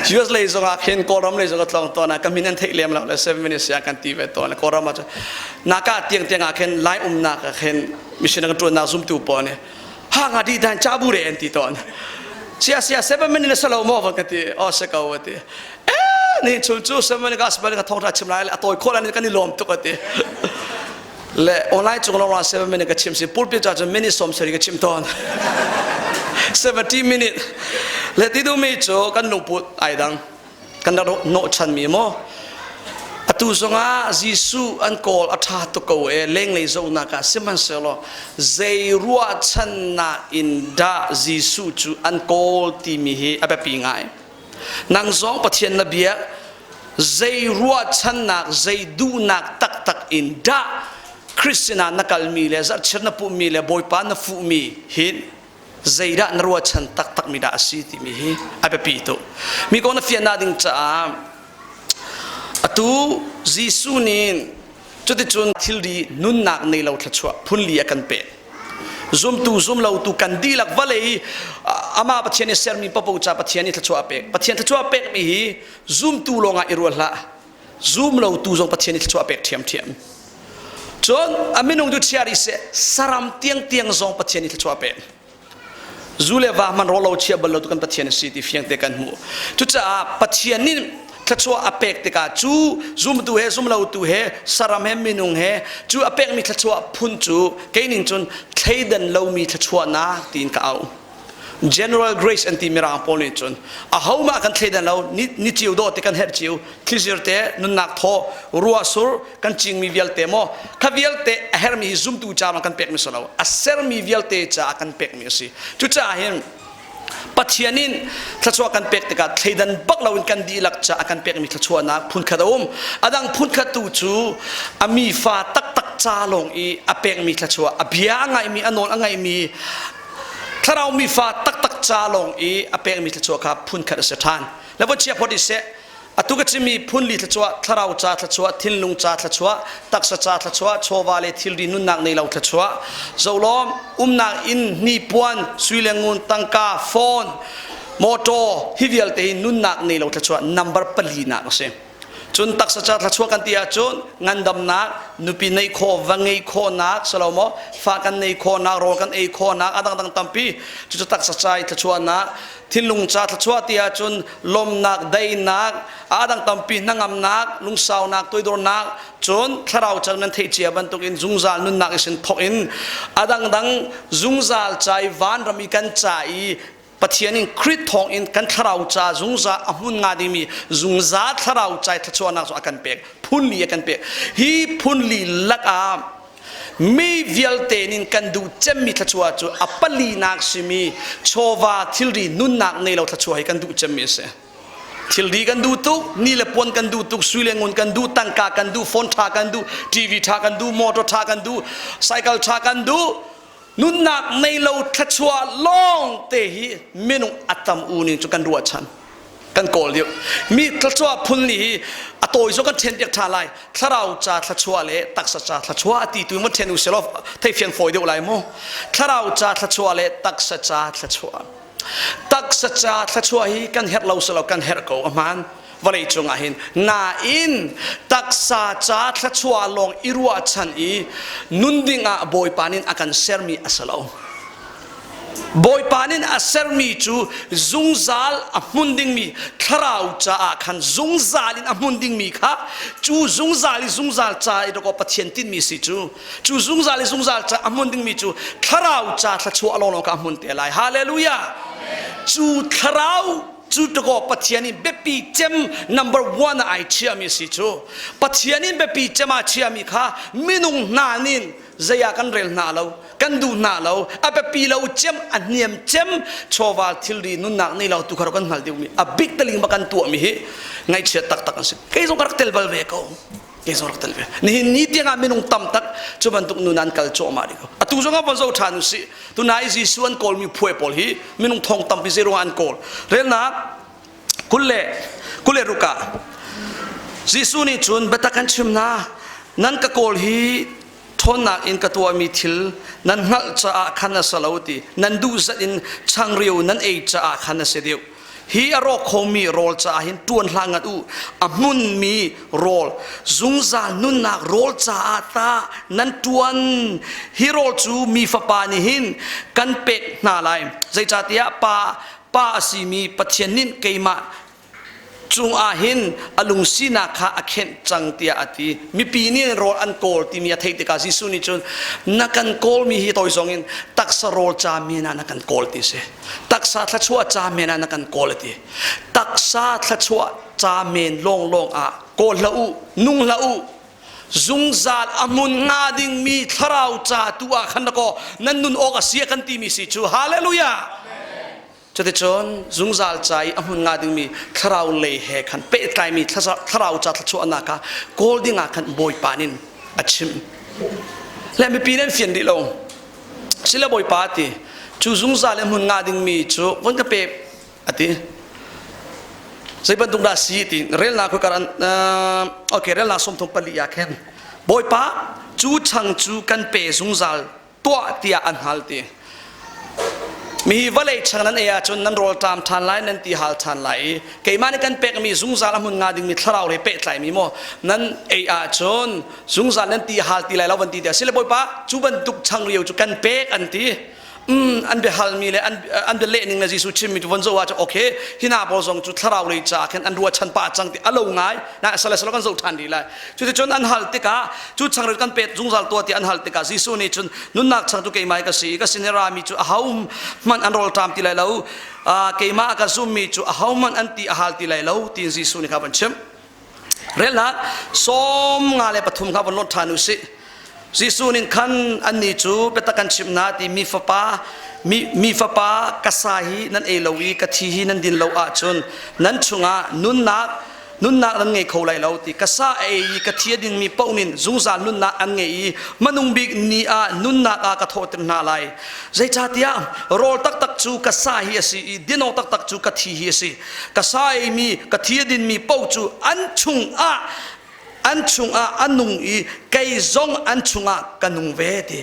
S2: US lei zong ah khin Kawlram lei zong ka tlawng tawn ah ka min an theih lem lo le 7 minutes ya kan ti ve tawn. Kawlram ah naka tiang tiang ah khin lai umnak ah khin mission kan tuan nak zumtu pawl nih ha nga di dan cha bu re an ti tawn. Sia sia 7 minutes salo mo van ka ti oh se ko ti eh. Ni chun cu seven ka seven ka thawngtha chim lai le a tawi khawh lai kan i lawm tuk ati. Le online cung lawng 7 minute ka chim si pulpit ca cun minute 70 ka chim tawn. 70 minute. Le ti duhmi cu kan lungput ai dang. Kan rak hnawhchan mi maw atu zongah Jesuh an kawl a ṭha tuk ko e lenglei zohnak ah sihmanhsehlaw zei ruahchannak in dah Jesuh cu an kawl timi hi a biapi ngai. Nang zong Pathian na biak zei ruahchannak zei duhnak taktak in dah Christian ah na kalmi le zarhchir na pummi le Bawipa na fuhmi hi zeidah na ruahchan taktakmi dah a si timi hi a biapi tuk. Mi kong na fiannak ding caah atu Jesuh nih cuticun thilri nunnak nei lo thluachuah phunli a kan pek. Zumtu zumlotu kan dihlak vawlei amah Pathian i sermi papo ca Pathian i thluachuah a pek. Pathian thluachuah a pekmi hi zumtu lawngah i ruah hlah. Zumlotu zong Pathian i thluachuah a pek ṭhiamṭhiam. Cun a minung cu chia rih seh, saram tiangtiang zong Pathian i thluachuah a pek. Zu le va hman rawl lo chia bal lo tu kan Pathian a si ti fiang te kan hmuh. Cucaah Pathian nih thluachuah a pek tikah cu zumtu he zumlotu he saram he minung he cu a pekmi thluachuah phun cu kei ning cun thleidan lomi thluachuahnak tiin ka auh. General Grace an ti mirang pawl nih cun ahohmah kan thleidan lo ni cio dawh te kan herh cio thlizir te nunnak thaw ruah sur kan cingmi vialte maw kha vialte a hermi hi zumtu ca lawng kan pekmi si lo a sermi vialte caah kan pekmi a si. Cucaah hin Pathian in thluachuah kan pek tikah thleidan bak loin kan dihlak caah kan pekmi thluachuahnak phunkhat a um. A dang phunkhat tu cu a mi fa taktak ca lawng i a pekmi thluachuah, a bia a ngaihmi, a nawl a ngaihmi thlarau mi fa taktak ca lawng i a pekmi thluachuah kha phunkhat a si ṭhan. Le von chia phot iseh atu ka chimmi phunli thluachuah, thlarau ca thluachuah, thinlung ca thluachuah, taksa ca thluachuah, chawva le thilri nunnak nei lo thluachuah, zolawm umnak inn, hnipuan, sui le ngun, tangka, phone, motor hi vialte hi nunnak nei lo thluachuah number pali nak a si. Cun taksa ca thluachuah kan ti ahcun ngandamnak, nupi neih khawh, va ngeih khawhnak, silo maw, fa kan neih khawhnak, rawl kan ei khawhnak, a dangdang tampi. Cucu taksa ca i thluachuahnak, thinlung ca thluachuah ti ahcun lawmnak, daihnak, a dang tampi hnangamnak, lungsaunak, toidornak, cun thlarau ca nan theih cia bantukin zungzal nunnak isin thawk in a dangdang zungzal ca i vanram i kan ca i Pathian in Khrih thawng in kan thlarau ca zungzal a hmun nga dingmi zungzal thlarau ca thluachuahnak cu a kan pek. Phunli a kan pek. Hi phunli lakah mi vialte nin kan duh cemmi thluachuah cu a palinak simi chawva thilri nunnak nei lo thluachuah hi kan duh cemmi a si. Thilri kan duh tuk, ni le puan kan duh tuk, sui le ngun kan duh, tangka kan duh, phone tha kan duh, TV tha kan duh, motor tha kan duh, cycle tha kan duh. Nunnak nei lo thluachuah lawng te hi minung a tam u ning cu kan ruahchan kan kawl deuh. Mi thluachuah phun ni hi a tawi zong kan ṭhen piak ṭha lai. Thlarau ca thluachuah le taksa ca thluachuah ti tu in ṭhen u selaw theifiang fawi deuh lai mu. Thlarau ca thluachuah le taksa ca thluachuah. Taksa ca thluachuah hi kan herh lo selaw kan herh ko a hmaan. Vawlei cungah hin nain taksa ca thluachuah lawng i ruahchan i nun dingah Bawipa nih a kan sermi a si lo. Bawipa nih a sermi cu zungzal a hmun dingmi thlarau caah khan zungzal in a hmun dingmi kha cu zungzal i zungzal ca i dawkaw Pathian tinhmi si cu cu zungzal i zungzal ca a hmun dingmi cu thlarau ca thluachuah lawnglawng kha a hmun te lai. Hallelujah! Cu thlarau cu takaw Pathian in biapi cem number one ah ai chiami si cu. Pathian in biapi cem ah chiami kha minung hna nin zei ah kan rel hna lo, kan duh hna lo. A biapi lo cem, a hniam cem chawval thilri nunnak nei lo tu kha kan hngal deuhmi a bik taling ba kan tuahmi hi ngaihchiat taktak an si. Kei zong ka rak tel bal ve ko. Kei zong rak tel ve. Nihin ni tiangah minung tam tak cu bantuk nun an kal cuahmah rih ko. Atu zong ah von zoh ṭhan usih. Tunai Jesuh an kawlmi phuai pawl hi minung thong tampi zeiruangah an kawl. Relnak 26 ah Jesuh nih cun biatak kan chim hna, nan ka kawl hi ṭhawnnak in ka tuahmi thil nan hngalh caah khan a si lo ti nan duh zat in changreu nan ei caah khan a si deuh. Hi a rawk khomi rawl caah hin ṭuan hlah ngat u. A hmunmi rawl, zungzal nunnak rawl caah tah nan ṭuan. Hi rawl cu mi fapa nih hin kan pek hna lai. Zeicahtiah pa pa a simi Pathian nih keimah. cungah hin a lungsinak kha a khenh cang tiah a ti. Mipi nih rawl an kawl timi a theih tikah Jesuh nih cun na kan kawlmi hi toi zong in taksa rawl ca men ah na kan kawl ti si. Taksa thluachuah ca men ah na kan kawl a ti. Taksa thluachuah ca men lawnglawng ah kawl hlah u, nung hlah u. Zungzal a hmun hnga dingmi thlarau ca tu ah khan kaw nan nun awk a si a kan timi si cu. Hallelujah! Cuticun zungzal ca i a hmun nga dingmi thlarau lei he khan pehtlaimi thlarau ca thluachuahnak kha kawl dingah khan Bawipa nin a chimh. Le mipi nan fian rih lo. Sile Bawipa ti cu zungzal i hmun nga dingmi cu von ka pe a ti. Zei bantuk dah si ti relnak khoi karan okay relnak 34 ah khin Bawipa cu chang cu kan pe zungzal tuah tiah an hal ti. Mi vawlei chang nan ei ahcun nan rawl ṭam ṭhan lai, nan ti hal ṭhan lai i keimah nih kan pekmi zungzal a hmun nga dingmi thlarau he pehtlaimi maw nan ei ahcun zungzal nan ti hal ti lai lo van ti tiah sile Bawipa cu bantuk changreu cu kan pek an ti. An biahalmi le an bialeh ning le Jesuh chimmi cu von zoh ahcun okay hi hna pawl zong cu thlarau lei ca khin an ruahchan pah cang ti a lo ngai na sale salo kan zoh ṭhan rih lai. Cuticun an hal tikah cu changreu kan pek zungzal tuah ti an hal tikah Jesuh nih cun nunnak chang cu keimah ka si i ka sin i rami cu aho hmanh an rawlṭam ti lai lo, keimah a ka zummi cu aho hmanh an ti a hal ti lai lo tiin Jesuh nih kha van chimh. Relnak 53 kha von lawt ṭhan u sih. Jesuh nih khan annih cu biatak kan chimh hna ti mi fapa mi fapa ka sa hi nan ei lo i ka thi hi nan din lo ahcun nan chungah nunnak nunnak nan ngei kho lai lo ti ka sa a ei i ka thi a dingmi paoh nih zungzal nunnak an ngei i hmanung bik ni ah nunnak ah ka thawhter hna lai. Zeicahtiah rawl taktak cu ka sa hi a si i dinawk taktak cu ka thi hi a si. Ka sa eimi ka thi a dinmi paoh cu an chungah an chungah a nung i kei zong an chungah ka nung ve ti.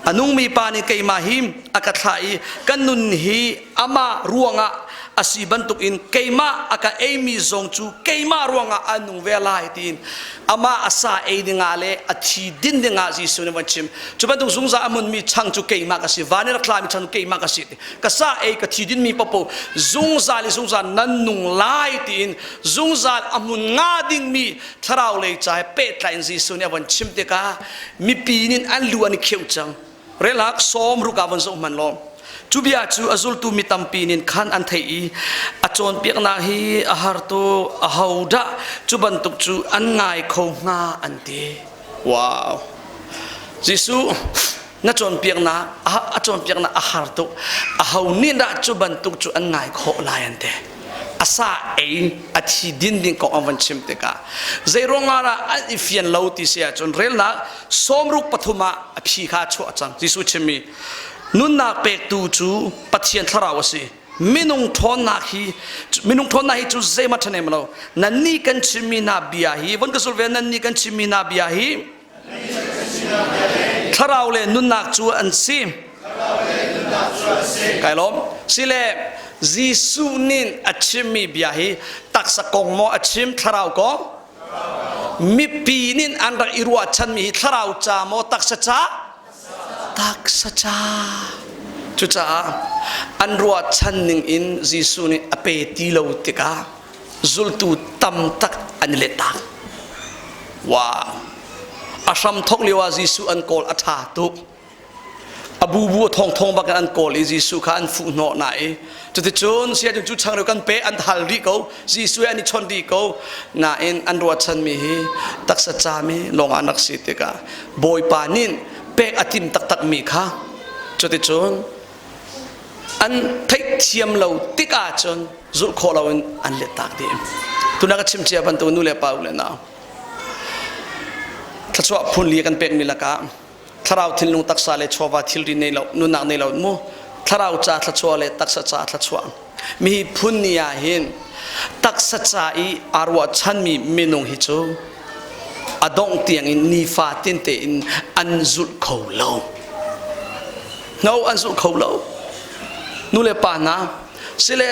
S2: A nungmi pa nih keimah hi a ka thlah i ka nun hi amah ruangah a si bantukin keimah a ka eimi zong cu keimah ruangah a nung ve lai tiin amah a sa ei dingah le a thi din dingah Jesuh nih van chim. Cu bantuk zungzal a hmunmi chang cu keimah ka si, van i rak tlami chang cu keimah ka si. Ka sa ei ka thi dinmi paohpaoh zungzal i zungzal nan nung lai tiin zungzal a hmun nga dingmi thlarau lei ca he pehtlai in Jesuh nih a von chim tikah mipi nih an lu an i kheuh cang. Relak 60 ah von zoh hmanh law cu bia cu a zultu mi tampi nih khan an theih i a cawnpiaknak hi a har tuk, ahodah cu bantuk cu an ngai kho hnga an ti. Wow! Jesuh na cawnpiaknak a cawnpiaknak a har tuk, aho nih dah cu bantuk cu an ngai khawh lai an ti. A sa ei a thi din ding kong an van chim tikah zeiruangah dah an i fian lo ti si ahcun relnak 63 ah a phi kha a chuah cang. Jesuh chimmi nunnak pektu cu Pathian thlarau a si. Minung ṭhawnnak hi minung ṭhawnnak hi cu zeihmanh ṭhahnem lo. Nannih kan chimmi hna bia hi von ka sul ve, nannih kan chimmi hna bia hi thlarau le nunnak cu an si. Kai lawm. Sile Jesuh nih a chimmi bia hi taksa kong maw a chim, thlarau kong? Mipi nih an rak i ruahchanmi hi thlarau ca maw taksa ca? Taksa ca. Cucaah an ruahchan ning in Jesuh nih a pe ti lo tikah zultu tam tak an i let tak. Wow! A hram thok lio ah Jesuh an kawl a ṭha tuk. A bubu a thongthong bak in an kawl i Jesuh kha an fuh hnawh na i cuticun siacun cu changreu kan pe an hal rih ko. Jesuh he an i chawnh rih ko. Nain an ruahchanmi hi taksa cami lawng an rak si tikah Bawipa nih pek a tim taktakmi kha cuticun an theihthiam lo tik ahcun zulh khawh loin an let tak dih. Tuna ka chim cia bantuk nu le pa u le nau thluachuah phun li kan pekmi lakah thlarau thinlung taksa le chawva thilri nei lo nunnak nei lo mu thlarau ca thluachuah le taksa ca thluachuah mi phun ni ah hin taksa ca i aa ruahchanmi minung hi cu a dongh tiang in nifa tin tein an zulh kho lo. No, an zulh kho lo. Nu le pa hna, sile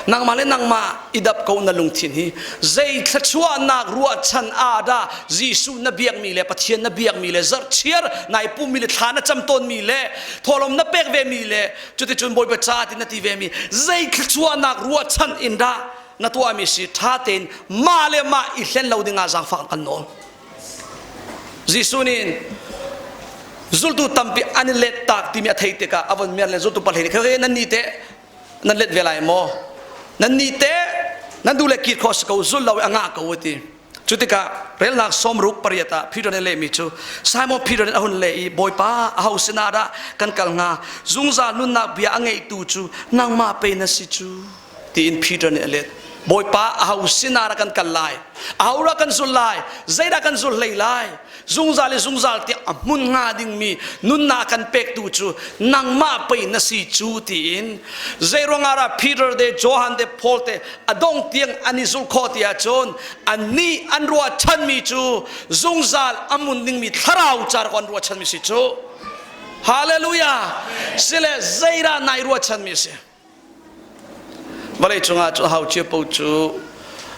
S2: nangmah le nangmah i dap ko na lungthin hi zei thluachuahnak ruahchan ah dah Jesuh na biakmi le Pathian na biakmi le zarhchiar nai pummi le thla na cam tawnmi le thawhlawm na pek vemi le cuticun Bawipa ca ti na ti vemi zei thluachuahnak ruahchan in dah? na tuahmi si ṭha tein mah le mah i hlen lo dingah zaangfak kan nawl. Jesuh nih zultu tampi an i let tak timi a theih tikah a von mer le zultu pahlei nih nan nih teh nan let ve lai maw? Nan nih teh nan duh le kir khawh si ko zul lo i a ngah ko a ti. Cu tikah relnak 68 ah Peter nih lehmi cu Simon Peter nih a hun leh i Bawipa aho sinah dah kan kal hnga zungzal nunnak bia a ngeihtu cu nangmah pei na si cu tiin Peter nih a let. Bawipa aho sinah dah kan kal lai aho dah kan zul lai zeidah kan zul hlei lai zungzal i zungzal tiah a hmun hnga dingmi nunnak kan pektu cu nangmah pei na si cu tiin zeiruangah dah Peter te Johan te Paul te a dong tiang an i zulh khawh ti ahcun annih an ruahchanmi cu zungzal a mun dingmi thlarau ca rak an ruahchanmi si cu hallelujah sile zeidah nai ruahchanmi si Vawlei cungah cu hau cio paoh cu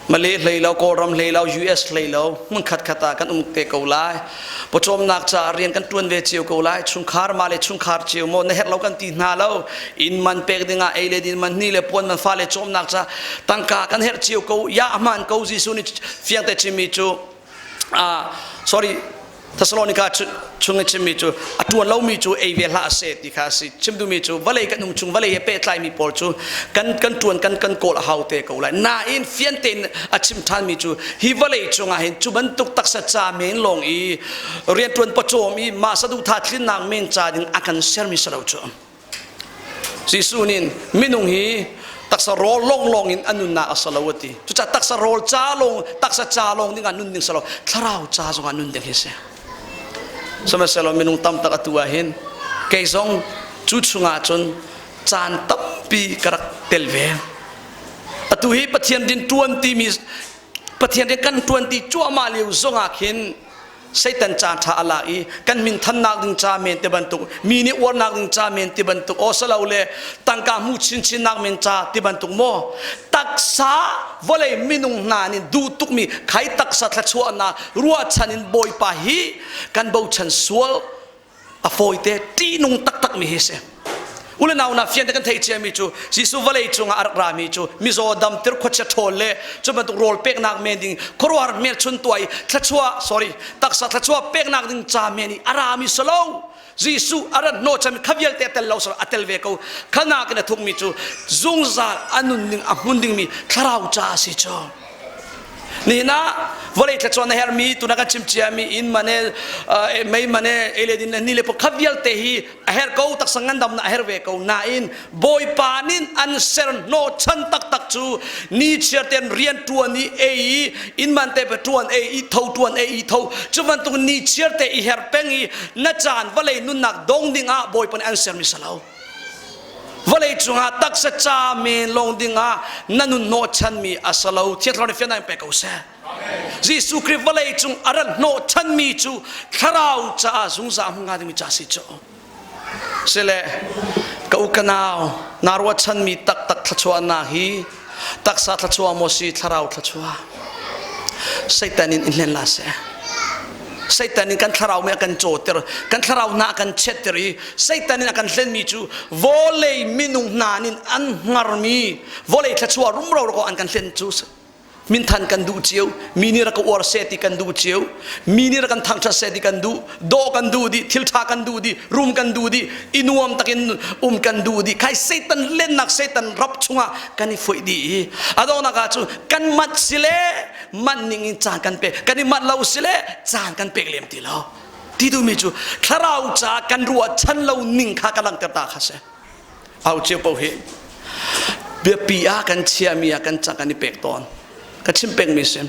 S2: Malay hlei lo, Kawlram hlei lo, US hlei lo, hmun khatkhat ah kan um te ko lai. Pawcawmnak caah rian kan ṭuan ve cio ko lai. Chungkhar mah le chungkhar cio maw na herh lo kan ti hna lo. Inn man pek dingah ei le din man, hni le puan man, fale cawmnak ca tangka kan herh cio ko. Ya a hmaan ko Jesuh nih fiangte chimmi cu sorry Thessalonica chung i chimmi cu a ṭuan lomi cu ei ve hlah seh ti kha a si. Chim duhmi cu vawlei kan um chung vawlei he pehtlaimi pawl cu kan kan ṭuan kan kan kawl a hau te ko lai. Nain fian tein a chim ṭhanmi cu hi vawlei cungah hin cu bantuk taksa ca men lawng i rianṭuan pawcawm i mah saduhthah tlinnak men ca ding a kan sermi si lo cu. Jesuh nih minung hi taksa rawl lawnglawng in a nunnak a si lo a ti. Cucaah taksa rawl ca lawng, taksa ca lawng ding ah nun ding si lo, thlarau ca zong ah nun ding hi a si. Sihmanhsehlaw minung tam tak atu ah hin kei zong cu chungah cun caan tampi ka rak tel ve. Atu hi Pathian din ṭuan timi Pathian rian kan ṭuan ti cuahmah lio zongah khin Satan caan ṭha a lak i kan min thannak ding ca men ti bantuk mi nih uarnak ding ca men ti bantuk aw salo le tangka hmu chinchinnak men ca ti bantuk maw taksa vawlei minung hna nih duh tukmi khai taksa thluachuahnak ruahchan in Bawipa hi kan bochan sual a fawite ṭihnung taktak mi hi si ule nau na fian te kan theih ciami cu Jesuh vawlei cungah a rak rami cu mizaw damtir khuachia ṭhawl le cu bantuk rawl peknak men ding khuaruahhar hmelchun tuah i thluachuah sorry taksa thluachuah peknak ding ca men i a rami si lo Jesuh a rat hnawhchan kha vialte a tel lo a tel ve ko khanak in a thukmi cu zungzal a nun ning a hmun dingmi thlarau ca a si cu Nihin ah vawlei thlachuan a hermi tuna kan chim ciami inn man e mei man e ei le din le ni le kha vialte hi a her ko taksa ngandamnak a her ve ko nain Bawipa nih an ser hnawhchan taktak cu ni chiar ten rian tuan i ei i inn man te pe tuan ei i tho tuan ei i tho cu bantuk ni chiar te i her peng i na caan vawlei nunnak dong ding ah Bawipa nih an sermi si lo. Vawlei cungah taksa ca men lawng dingah na nun hnawhchanmi a si lo. Thiang Thlarau nih fiannak in pe ko seh. Jesuh Khrih vawlei cung a rat hnawhchanmi cu thlarau caah zungzal hmu hnga dingmi ca si cu. Sile ka u ka nau naa ruahchanmi taktak thluachuahnak hi taksa thluachuah maw si thlarau thluachuah Satan in in hlen la seh Satan in kan thlarau mi a kan cawter kan thlarau hna a kan chiatter i Satan in a kan hlenmi cu vawlei minung hna nin an hngarmi vawlei thluachuah rumro ko an kan hlen cu minthan kan duh cio mi nih rak ka uar seh ti kan duh cio mi nih rak kan thangṭhat seh ti kan duh dawh kan duh dih thil ṭha kan duh dih rum kan duh dih i nuam takin um kan duh dih khai Satan lennak Satan rap chungah kan i foih dih i a donghnak ah cun kan mat sile manh ning in caan kan pek kan i manh lo sile caan kan pek lem ti lo ti duhmi cu thlarau ca kan ruahchan lo ning kha ka langhter ta kha si au cio paoh hi biapi ah kan chiami ah kan cang kan i pek tawn ka chim pengmi si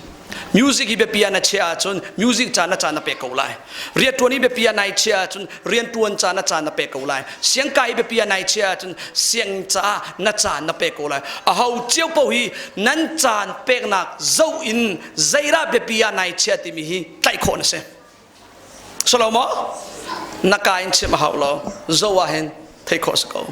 S2: music hi biapi ah na chia ahcun music ca na ca na pek ko lai riantuan hi biapi ah nai chia ahcun riantuan ca na ca na pek ko lai siangkai hi biapi ah nai chia ahcun siang ca na ca na pek ko lai aho cio paoh hi nan caan peknak zoh in zeidah biapi ah nai chia timi hi tlaih khawh na si Solo maw? Na ka in chim a hau lo. Zo ah hin thei khawh si ko.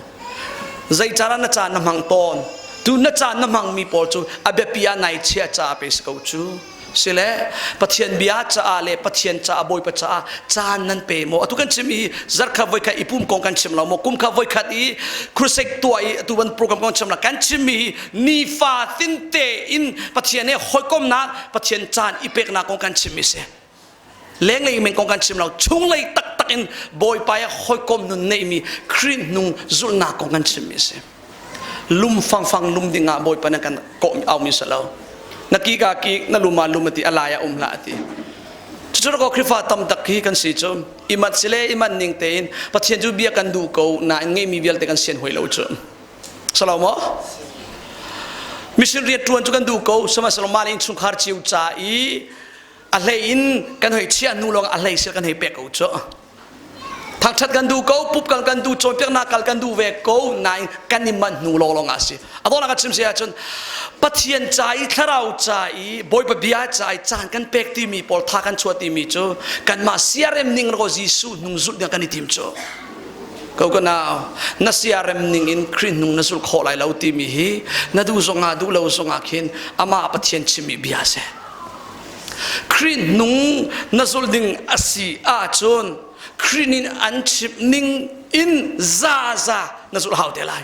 S2: Zei cara na caan na hmang tawn. Tu na caan na hmangmi pawl cu a biapi ah nai chia ca pe si ko cu. Sile Pathian bia caah le Pathian caah Bawipa caah caan nan pe maw? Atu kan chim i zarkhat voikhat i pum kong kan chim lo maw? Kum kha voikhat i crusade tuah i atu ban program kong chim lo. Kan chim mi hi nifa tinte in Pathian he hawikomnak Pathian caan i peknak kong kan chim mi si. Lenglei men kong kan chim lo. Chunglei taktak in Bawipa he hawikom nun neihmi Khrih hnung zulhnak kong kan chim mi si. Lum fangfang lum ding ah Bawipa na kan kawh aumi si lo. Na ki ka ki na lum ah lum ati alai ah um hlah ati. Cucu ko Khrifa tam tak hi kan si cu imat sile iman ning tein Pathian cu bia kan duh ko nain ngeimi vialte kan sian hoi lo cu. Salo maw? Mission rian tuan cu kan duh ko sihmanhsehlaw mah le innchungkhar cio ca i a hlei in kan hoi chiah hnu lawng a hlei sil kan hei pek ko cu. Thangṭhat kan duh ko, pup kal kan duh, cawnpiaknak kal kan duh ve ko, nain kan i manh hnu lawnglawng ah a si. A dawhnak a chim si ahcun Pathian ca i thlarau ca i Bawipa bia ca i caan kan pek timi pawl tha kan chuah timi cu kanmah siarem ning ro Jesuh hnung zulh ding kan i tim cu. Ko ka nau, na siarem ning in Khrih hnung na zulh khawh lai lo timi hi na duh zongah duh lo zongah khin amah Pathian chimmi bia a si. Khrih nung na zulh ding a si ahcun Khrih nih an chimh ning in zaza na zulh hau te lai.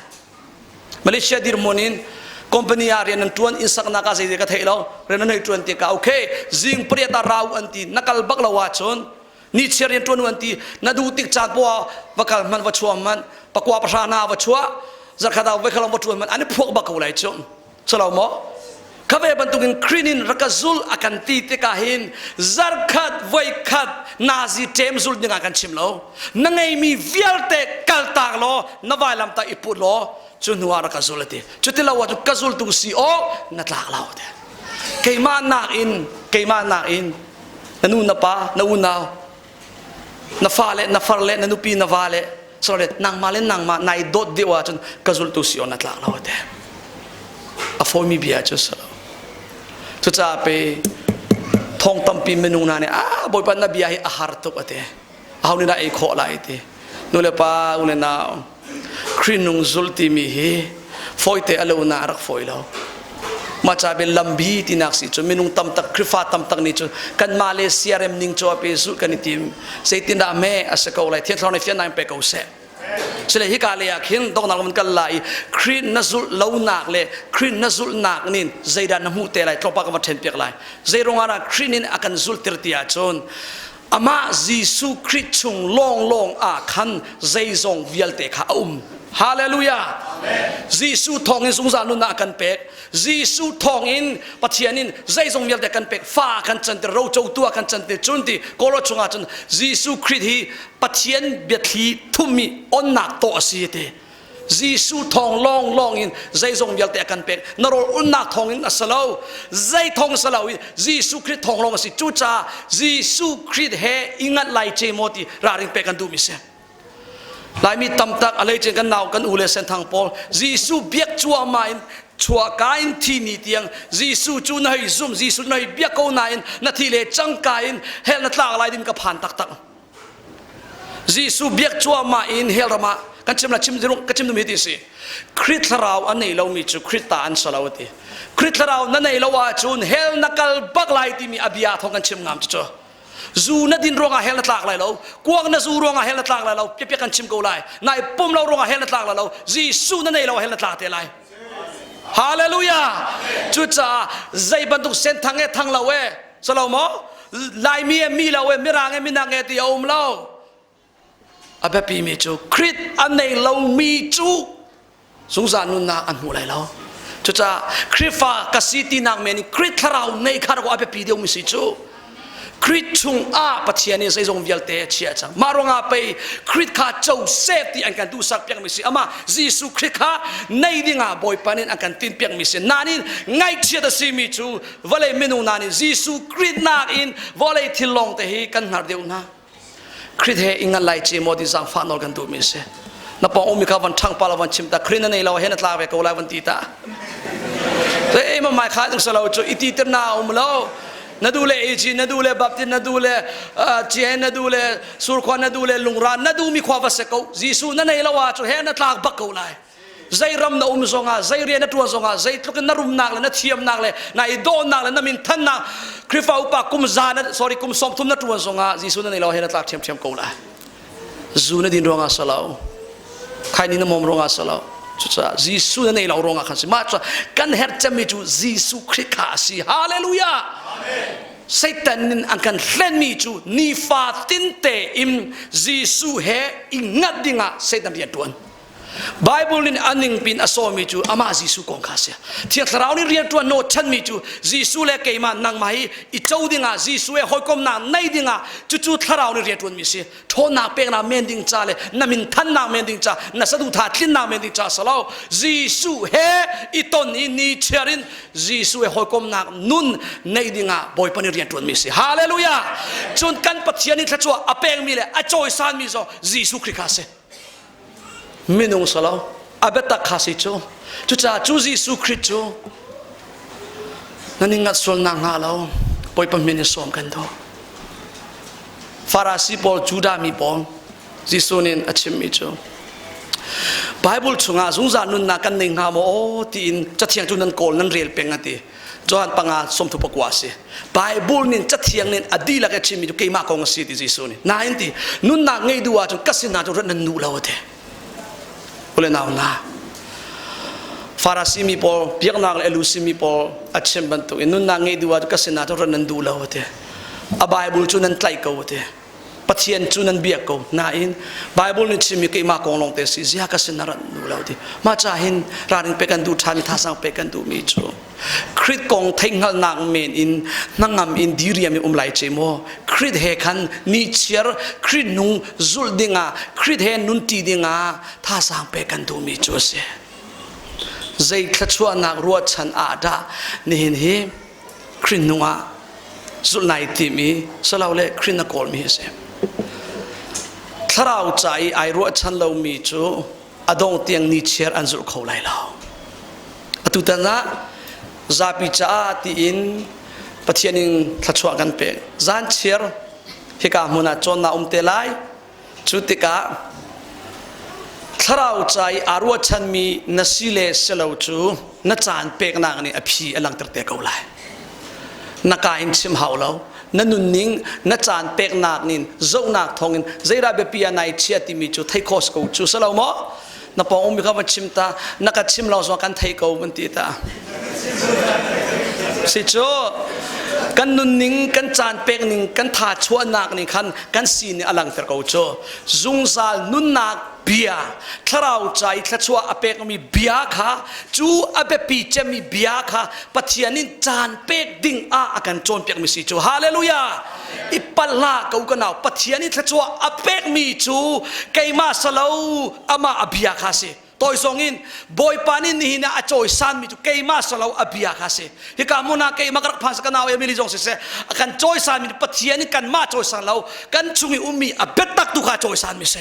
S2: Malaysia dirhmun in company ah rian an tuan inn saknak ah zeizei ka theih lo rian an hei tuan tikah okay zing pariat ah rau an ti na kal bak lo ahcun ni chiar rian tuan an ti na duh tik caan poah va kal hman va chuah hman pakua pahra na va chuah zarkhat ah vai khalong va tuan hman an i phuak bak ko lai cu Salo maw? Kha ve bantukin Khrih in rak ka zul a kan ti tikah hin zarkhat voikhat nazi ṭem zul dingah kan chim lo. Na ngeimi vialte kaltak law na vailam tah i put law cu hnu ah rak ka zul a ti. Cuti lo ahcun ka zultu si awk na tlak lo te. Keimah nakin keimah nakin na nu na pa na unau na fale na farle na nupi na vale sorry nangmah le nangmah nai dawt deuh ahcun ka zultu si on na tlak lo te a fawimi bia cu si lo cucaah pe thong tampi minung hna nih ah bawipa na bia hi a har tuk ate aho nih dah ei khawh lai ti nu le pa u le nau Khrih nung zul timi hi fawite a lo na a rak fawi lo. Mah ca bil lambi tinak si cu minung tamtak Khrihfa tamtak nih cu kanmah le siarem ning cu a pe zulh kan i tim. Zeitindah me a si ko lai Thiang Thlarau nih fiannak in pe ko seh. Sile hika le ah khin donghnak lam kal lai i Khrih na zulh lonak le Khrih na zulhnak nin zeidah na hmuh te lai tlawmpal ka va ṭhen piak lai. Zei ruangah dah Khrih nin a kan zulh tir ti ahcun Amah Jesuh Khrih chung lawnglawng ah khan zeizong vialte kha a um. Hallelujah. Jesuh thawngin zungzal nunnak a kan pek. Jesuh thawngin Pathian in zeizong vialte kan pek. Fa kan canter, rocotu ah kan canter. Cun ti Kawlraw chungah cun Jesuh Khrih hi Pathian biathli thummi onnak tawh a si ti. Jesuh thawng lawnglawng in zeizong vialte a kan pek. Na rawl unnak thawng in a si lo. Zei thawng si lo i Jesuh Khrih thawng lawng a si. Cucaah Jesuh Khrih he i nganh lai ce maw ti ralring pek kan duhmi si. Laimi tamtak a leicin kan nau kan u le senthang pawl Jesuh biak cuahmah in chuahka in thi ni tiang Jesuh cu na hei zum Jesuh na hei biak ko nain na thi le cangka in hell na tlak lai ding ka phan taktak. Jesuh biak cuahmah in hell ram ah kan chim la chim ka chim dumi ti si Khrih thlarau a nei lomi cu Khrih ta an si lo ti Khrih thlarau na nei lo ahcun hell na kal bak lai timi a bia thong kan chim ngam cu zu na din ruangah hell na tlak lai lo kuang na zu ruangah hell na tlak lai lo piapia kan chim ko lai nai pum lo ruangah hell na tlak lai lo Jesuh na nei lo hell na tlak te lai Hallelujah cucaah zei bantuk sen thang e thang lo e salo maw Laimi e mi lo e mirang e minang e ti a um lo a biapi mi cu Krit a nei lomi cu zungzal nunnak an hmu lai lo cucaah Khrihfa ka si tinak men in Krit thlarau nei kha a biapi deuhmi si cu Krit chung ah Pathian nih zeizong vialte a chiah cang. Mah ruangah pei Krit kha co seh ti an kan duhsak piakmi si. Amah Jesuh Khrih kha nei dingah Bawipa nih an kan tin piakmi si. Nain ngaihchiat a simi cu vawlei minung hna nih Jesuh Khrih nakin vawlei thil lawng te hi kan hngar deuh hna. Khrih he i ngan lai ce maw ti zaangfah nawl kan duhmi a si. Na pawng ummi kha van ṭhang pa la van chim ta Khrih na nei lo he na tla ve ko lai van ti ta. Te ma mai kha tung salo cu iti tir na um lo. Na du le AG na du le Baptist na du le Chihen na du le Surkhua na du le Lungra na du mi khua va se ko. Jesuh na nei lo ah cu he na tlak bak ko lai. Zei ram na um zongah, zei rian na ṭuan zongah, zeitluk in na rumnak le na thiamnak le na i dawhnak le na minthannak Khrihfa upa kum za na sorry kum 30 na ṭuan zongah Jesuh na nei lo he na tlak ṭhiamṭhiam ko lai. Zu na din ruangah si lo. Khaini na mawm ruangah si lo. Cucaah Jesuh na nei lo ruangah khan si. Mah cu kan herh cemmi cu Jesuh Khrih kha a si. Hallelujah! Amen. Satan in an kan hlenmi cu nifa tinte in Jesuh he i ngat dingah Satan rian ṭuan. Bible in a ningpin a sawmi cu amah Jesuh kong kha a si. Thiang Thlarau nih rian ṭuan naw chanmi cu Jesuh le keimah nangmah hi i co dingah Jesuh he hawikomnak nei dingah cucu Thlarau nih rian ṭuanmi a si. Ṭhawnnak peknak men ding ca le na min thannak men ding ca na saduhthah tlinnak men ding ca si lo. Jesuh he i ton i ni chiar in Jesuh he hawikomnak nun nei dingah Bawipa nih rian ṭuanmi a si. Hallelujah! Cun kan Pathian nih thluachuah a pekmi le a cawisanmi zong Jesuh Khrih kha a si. Minung si lo, a biatak kha si cu. Cucaah cu Jesuh Khrih cu nan i ngat sualnak hnga lo Bawipa min in sawm kan duh. Farasi pawl, Judah mi pawl Jesuh nih a chimmi cu Bible chungah zungzal nunnak kan nei hnga maw aw tiin cathiang cu nan kawl nan rel peng a ti. Johan panga sawmthu pakua a si. Bible nin cathiang nin a dihlak a chimmi cu keimah kong a si ti Jesuh nih. Nain ti nunnak ngei duh ahcun ka sinah cu rat nan duh lo a ti. Ule nau hna, Farasi mi pawl, biaknak le Elusi mi pawl a chim bantuk in nunnak ngei duh ahcun ka sinah cu rat nan duh lo a ti. A Bible cu nan tlaih ko a ti. Pathian cu nan biak ko nain Bible nih chimmi keimah kong lawng te si zia ka sin na rat nu lo ti mah ca hin ralring pek kan duh ṭhan thazang pek kan duhmi cu Krit kong theihhngalhnak men in hnangam in diriam in um lai ce maw Krit he khan ni chiar Krit nung zulh dingah Krit he nun ti dingah thazang pek kan duhmi cu a si zei thluachuahnak ruahchan ah dah nihin hi Khrih nung ah zulh nai tim i silole Khrih na kawlmi hi a si. Thlarau ca i ai ruahchan lomi cu a dong tiang ni chiar an zulh kho lai lo. Atutan ah zapi caah tiin Pathian in thluachuah kan pek. Zan chiar hika hmun ah cawnnak um te lai. Cu tikah thlarau ca i aa ruahchanmi na si le si lo cu na caan peknak nih a phi a langhter te ko lai. Na ka in chim hau lo. Na nunning, na caan peknak nin zohnak thawngin zeidah biapi ah nai chia timi cu thei khawh ko cu si lo maw? Na pawng ummi kha va chim ta, na ka chim lo zong kan thei ko van ti ta. Si cu kan nunning, kan caan pek ning, kan tha chuahnak ning khan kan sin a langter ko cu. Zungzal nunnak bia, thlarau ca i thluachuah a pekmi bia kha cu a biapi cemmi bia kha Pathian in caan pek ding ah a kan cawnpiakmi si cu. Hallelujah! I palh hlah ko ka nau. Pathian in thluachuah a pekmi cu keimah salo amah a bia kha si. Toi zong in Bawipa nih nihin ah a cawisanmi cu keimah salo a bia kha si. Hika hmun ah keimah ka rak phan ka nau Emily zong siseh a kan cawisanmi Pathian nih kanmah cawisan lo kan chung i ummi a biatak tu kha cawisanmi si.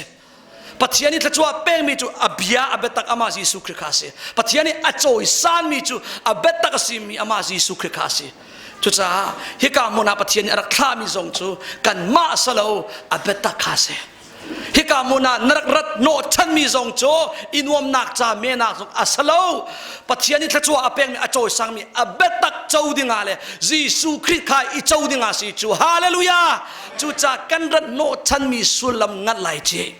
S2: Pathian nih thluachuah pekmi cu a bia a biatak amah Jesuh Khrih kha a si. Pathian nih a cawisanmi cu a biatak a simi amah Jesuh Khrih kha a si. Cucaah hika hmun ah Pathian nih a rak thlahmi zong cu kanmah salo a biatak kha a si. Hika hmun ah na rak rat hnawhchanmi zong cu i nuamnak ca men ah zong a si lo. Pathian nih thluachuah a pekmi a cawisangmi a biatak co dingah le Jesuh Khrih kha i co dingah si cu. Hallelujah! Cucaah kan rat hnawhchanmi sullam ngat lai ci.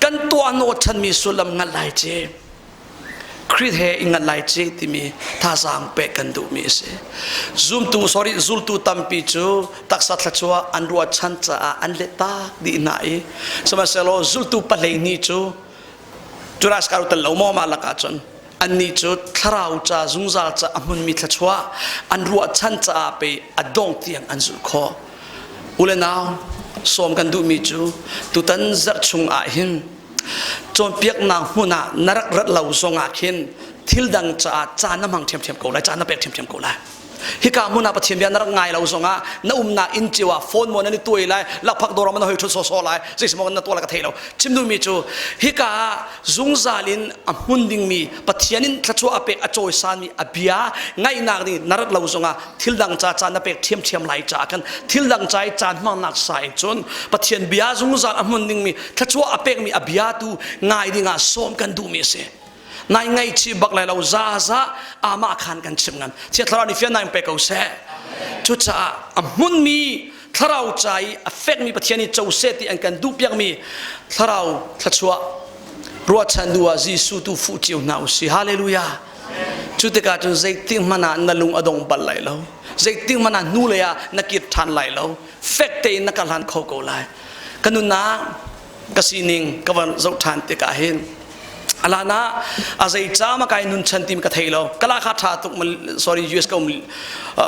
S2: Kan tuah hnawhchanmi sullam ngat lai ci. Khrih he i ngat lai ci timi thazaang pek kan duhmi a si. Zumtu sorry zultu tampi cu taksa thluachuah an ruahchan caah an let tak dih hna i sihmanhsehlaw zultu pahlei hnih cu Judas Iscariot tel lo maw mah lakah cun annih cu thlarau ca zungzal ca a hmunmi thluachuah an ruahchan caah pei a dong tiang an zulh khawh. U le nau sawm kan duhmi cu tutan zarh chung ah hin cawnpiaknak hmun ah na rak rat lo zongah khin thil dang caah caan na hmang ṭhiamṭhiam ko lai caan na pek ṭhiamṭhiam ko lai hika hmun ah Pathian bia na rak ngai lo zongah na umnak inn cio ah phone maw nan i tuai lai lakphak dawr ah na hoi ṭhut sawsawh lai zeisim na tuah lai ka thei lo chim duhmi cu hika ah zungzal in a hmun dingmi Pathian in thluachuah a pek a cawisanmi a bia ngaihnak nih na rat lo zongah thil dang ca caan na pek ṭhiamṭhiam lai caah khan thil dang ca i caan hmangnak sa in cun Pathian bia zungzal a hmun dingmi thluachuah a pekmi a bia tu ngai dingah sawm kan duhmi a si. Nai ngaihchih bak lai lo zaza amah khan kan chim ngam. Thiang Thlarau nih fiannak in pe ko seh. Cucaah a hmunmi thlarau ca i a fekmi Pathian i co seh ti an kan duhpiakmi thlarau thluachuah ruahchan duh ah Jesuh tu fuh cio hna u si. Hallelujah. Cu tikah cun zeitik hmanh ah na lung a dong bal lai lo. Zeitik hmanh ah hnulei ah na kir ṭhan lai lo. Fek tein na kal hlan kho ko lai. Ka nunnak ka sining ka van zoh ṭhan tikah hin alana a zei ca ma kai nun chan tim ka thei lo kala kha tha tuk sorry US ka um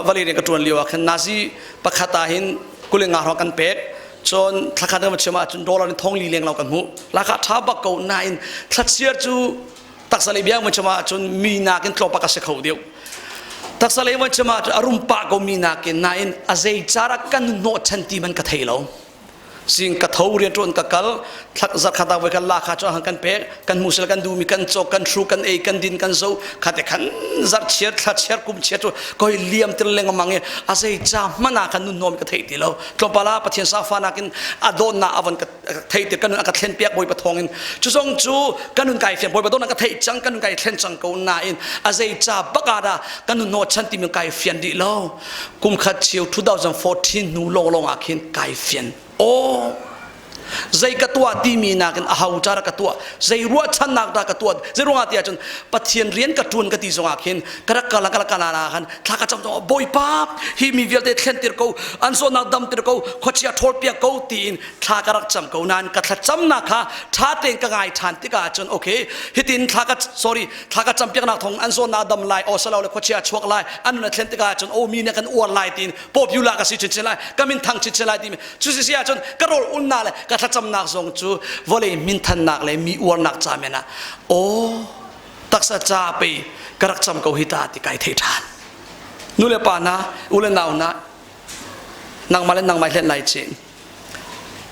S2: vale ka tuan lio ah khan nazi pakhat ah hin kulinga hrawng kan pek cun thlakhat kan chim ah cun dollar in thong li leng lo kan hmu laka tha bak ko nain thlachiar cu taksa lei biang chim ah cun mi nakin tlawmpak a si kho deuh taksa lei chim ah cun a rum pah ko mi nakin nain a zei cara kan hnawh chan ti man ka thei lo Sing ka tho rianṭuan ka kal zarkhat ah voi kan la kha cu kan pek kan musel kan duhmi kan cawk kan hru kan ei kan din kan zo khate khan zarh chiar thla chiar kum chiar cu koi liam tir lengmang i a zei ca hmanh ah kan nun nuam ka thei ti lo tlawmpal ah Pathian safa nakin a dawtnak a van ka thei ti kan nun a ka thlen piak Bawipa thawng in cu zong cu kan nun kai fian Bawipa dawtnak ka theih cang kan nun kai thlen cang ko nain a zei ca bak ah dah kan nun naw chan timi kai fian dih lo Kum khat cheu 2014 hnu lawnglawng ah khin kai fian. Aw zei ka tuah timi nakin a ho cara ka tuah zei ruahchannak dah ka tuah zei ruangah ti ahcun Pathian rian ka ṭuan ka ti zongah khin ka rak kala ka kala la khan thla ka cam zong Bawipa hi mi vialte thlentir ko an zawtnak damtir ko khuachia ṭhawl piak ko tiin thla ka rak cam ko nain ka thlacamnak kha ṭha tein ka ngai ṭhan tikah cun okay hitin thla ka sorry thla ka campiaknak thawng an zawtnak dam lai aw salo le khuachia chuak lai an nun a thlen tikah cun aw mi nih kan uar lai tiin popular ka si chinchin lai ka min thang chinchin lai timi cu si si ahcun ka rawl unnak le ka thlacamnak zong cu vawlei minthannak le mi uarnak ca men ah aw taksa ca pei ka rak cam ko hi ta ti kai thei ṭhan nu le pa na u le nau na nangmah le nangmah hlen lai chin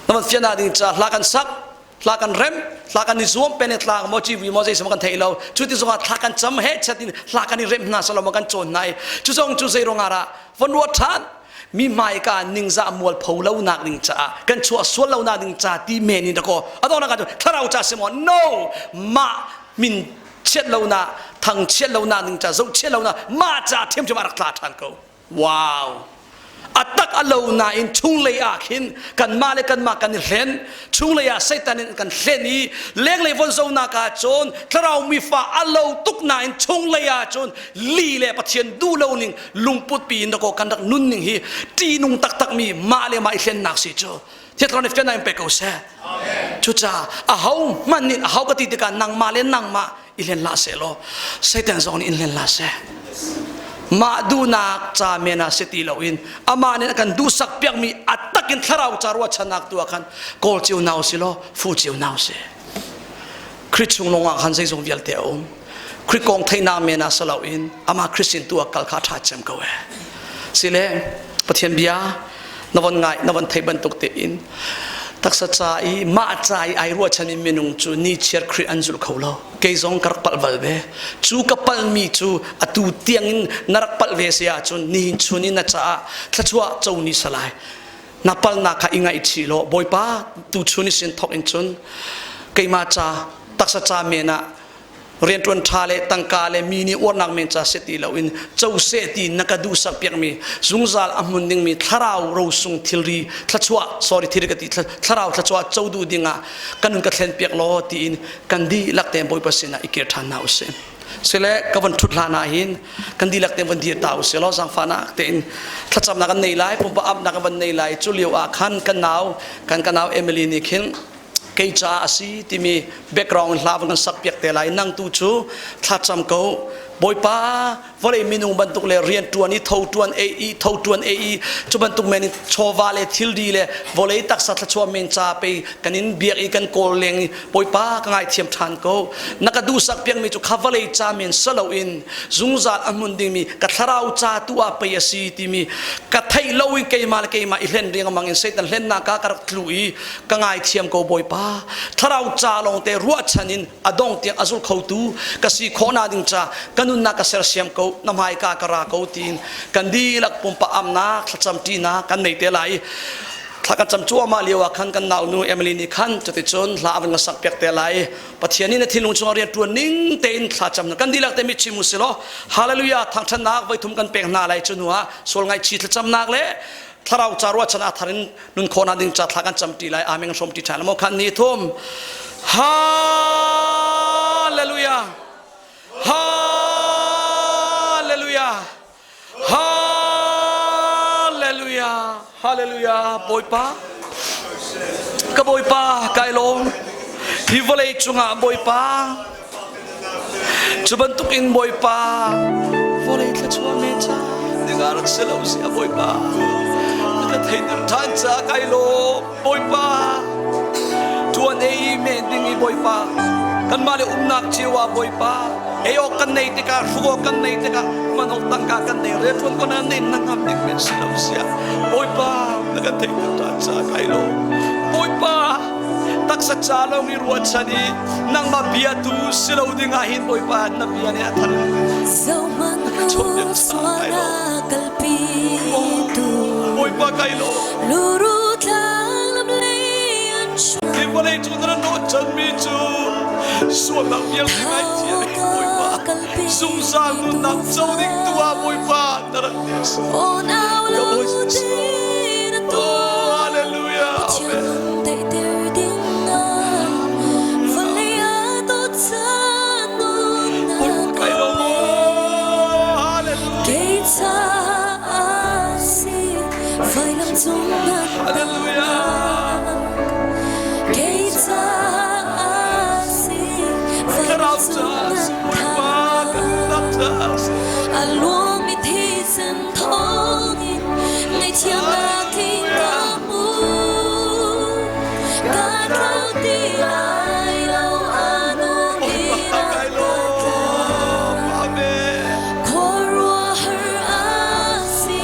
S2: na van fian ding ca hla kan sak thla kan rem thla kan i zuam pen tlang maw civi maw zei kan thei lo cu ti zongah thla kan cam he chat in thla kan i rem hna salo maw kan cawn hna i cu zong cu zei ruangah dah von ruat ṭhan mi hmaika ningzah mual pho lo nak ding caah kan chuah sual lo nak ding ca ti men in dakaw adong nak thlarau ca si maw no mah min chiat lo na thang chiat lo na ding ca zoh chiat lo na mah ca ṭhiamṭhiam a rak tla ṭhan ko Wow! A tak a lo nain chunglei ah khin kanmah le kanmah kan i hlen. Chunglei ah Satan in kan hlen i lenglei von zonak ah cun thlarau mifa a lo tuk nain chunglei ah cun li le Pathian duh lo ning lungput pi in dakaw kan rak nun ning hi ṭihnung taktak mi mah le mah i hlennak si cu. Thiatron nih fiannak in pe ko seh. Cucaah aho hmanh nih aho ka ti tikah nangmah le nangmah i hlen hlah seh law Satan zong nih in hlen hlah seh. Mah duhnak ca men ah si ti loin amah nih a kan duhsak piakmi a takin thlarau ca ruahchannak tu ah khan kawl cio nau si law fu cio nau si. Khrih chung lawngah khan zeizong vialte a um. Khrih kong theihnak men ah si loin amah Khrih sin tu ah kal kha ṭha cem ko ee. Sile Pathian bia na von ngai na von thei bantuk tein taksa ca i mah ca i ai ruahchan mi minung cu ni chiar Khrih an zul kho lo kei zong ka rak palh bal ve cu ka palhmi cu atu tiangin na rak palh ve si ahcun nihin chun in na caah thluachuah co ni salai na palnak kha i ngaihchih law Bawipa tu chun i sin thok in cun keimah ca taksa ca men ah rianṭuan ṭha le tangka le mi nih uarnak men ca si ti loin co seh ti na ka duhsak piakmi zungzal a hmun dingmi thlarau rosung thilri thluachuah sorry thilri ka ti thlarau thluachuah co duh dingah kan nun ka thlen piak law tiin kan dihlak tein Bawipa sinah i kir ṭhan hna usih. Sile ka van ṭhut hlan ah hin kan dihlak tein van dir ta usih law zaangfahnak tein thlacamnak kan nei lai pumpak amnak kan van nei lai cu lio ah khan kan nau kan ka nau Emily nih khin kei ca a si timi background hla van kan sak piak te lai nang tu cu thlacam ko Bawipa vawlei minung bantuk le rian ṭuan i tho ṭuan ei i tho ṭuan ei i cu bantuk men in chawva le thilri le vawlei taksa thluachuah men ca pei kan in biak i kan kawl leng i Bawipa ka ngaithiam ṭhan ko na ka duhsak piakmi cu kha vawlei ca men si loin zungzal a hmun dingmi ka thlarau ca tu ah pei a si timi ka theih lo in keimah le keimah i hlen riangmang in Satan hlennak ah ka rak tlu i ka ngaithiam ko Bawipa thlarau ca lawngte ruahchan in a dong tiang a zul khotu ka si khawhnak ding ca ka nunnak ka sersiam ko na hmaika ka ra ko tiin kan dihlak pumpak amnak thlacam ṭinak kan nei te lai. Thla kan cam cuahmah lio ah khan kan naunu Emily nih khan cuticun hla a van sak piak te lai. Pathian nih na thinlung chungah rian ṭuan ning tein thla cam kan dihlak te mit chim u silaw hallelujah thangṭhatnak voi thum kan pek hna lai. Cu hnu ah sual ngaihchih thlacamnak le thlarau ca ruahchan a thar in nun khawhnak ding ca thla kan cam ṭi lai. Amen. Hrawm ṭi ṭhan maw khan ni thum. Hallelujah, hallelujah, hallelujah, hallelujah. Bawipa, ka Bawipa, kai lawm. Hi vawlei cungah Bawipa, cu bantuk in Bawipa vawlei thluachuah me ca dingah rak si lo sia Bawipa na ka theihter ṭhan ca kai lawm. Bawipa, ṭuan ei men ding i Bawipa, kanmah le umnak cio ah Bawipa, ei awk kan nei tikah, hruk awk kan nei tikah, hman awk tangka kan nei, rianṭuan ko na nei na ngam ding men si lo sia. Bawipa, na kan theih ṭhan ca kai lo. Bawipa, taksa ca lawng i ruahchan i nangmah bia tu si lo ding ah hin Bawipa na bia nih a thar
S3: Zohmanh
S2: na ka chawnhbiak
S3: u
S2: ca kai lo.
S3: sualnak kalpi tu
S2: Bawipa kai lo.
S3: Luru tlang lam lei an hruai.
S2: Hi vawlei cu na nawt canmi cu sualnak vialte ngaithiam hi Bawipa zungzal nunnak co ding tu ah Bawipa na rak des.
S3: Aw nau
S2: Ka
S3: lo
S2: Bawi Jesuh.
S3: te na
S2: Oh,
S3: tuah.
S2: hallelujah. Amen.
S3: Pathian daihter ding ah vawlei ah dawt caan nunnak
S2: Bawipa kai lo.
S3: a
S2: Hallelujah.
S3: Kei caah si vailam cung nan
S2: Hallelujah.
S3: Kei caah si vailam
S2: Thlarau
S3: cung
S2: caah
S3: nan
S2: si Bawipa kan nunnak caah si.
S3: A luangmi thisen thawngin ngaihthiamnak tling ka hmu. Ka tlau ti lai lo a nung
S2: Bawipa
S3: in a
S2: kai
S3: ka
S2: lo.
S3: tlau.
S2: Amen.
S3: Khuaruahhar a si,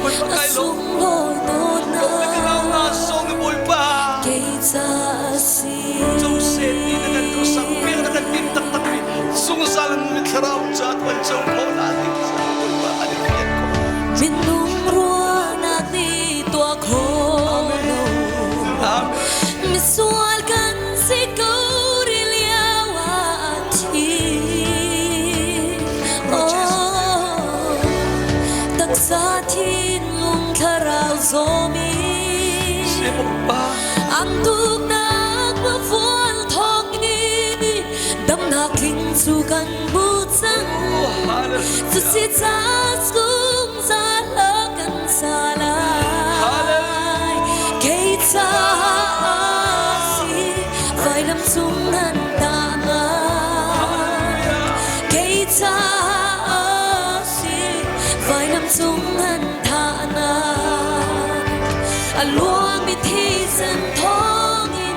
S2: Bawipa
S3: a
S2: kai lo.
S3: sunglawi
S2: Kau le ka nau na
S3: dawtnak
S2: song ni Bawipa.
S3: kei caah si.
S2: Co set ti na kan tu sak pek na kan tim taktak mi zungzal mi thlarau ca tuan co kho na ding ca Bawipa an i rian ko.
S3: Minung ruahnak nih tuah khawh
S2: Amen.
S3: lo.
S2: Amen.
S3: Misual kan si ko rih lio ah a thi.
S2: Lord Jesus.
S3: Oh, taksa thinlung thlarau zawmi.
S2: Si Bawipa.
S3: Ang tuknak mafual thawk ni damnak tling cu kan bu cang.
S2: Oh, hallelujah.
S3: Cusi ca zungzal a kan sa lai. Kei caah si vailam cung nan tahnak. Kei caah si vailam cung nan thahnak. A luangmi thisen thawngin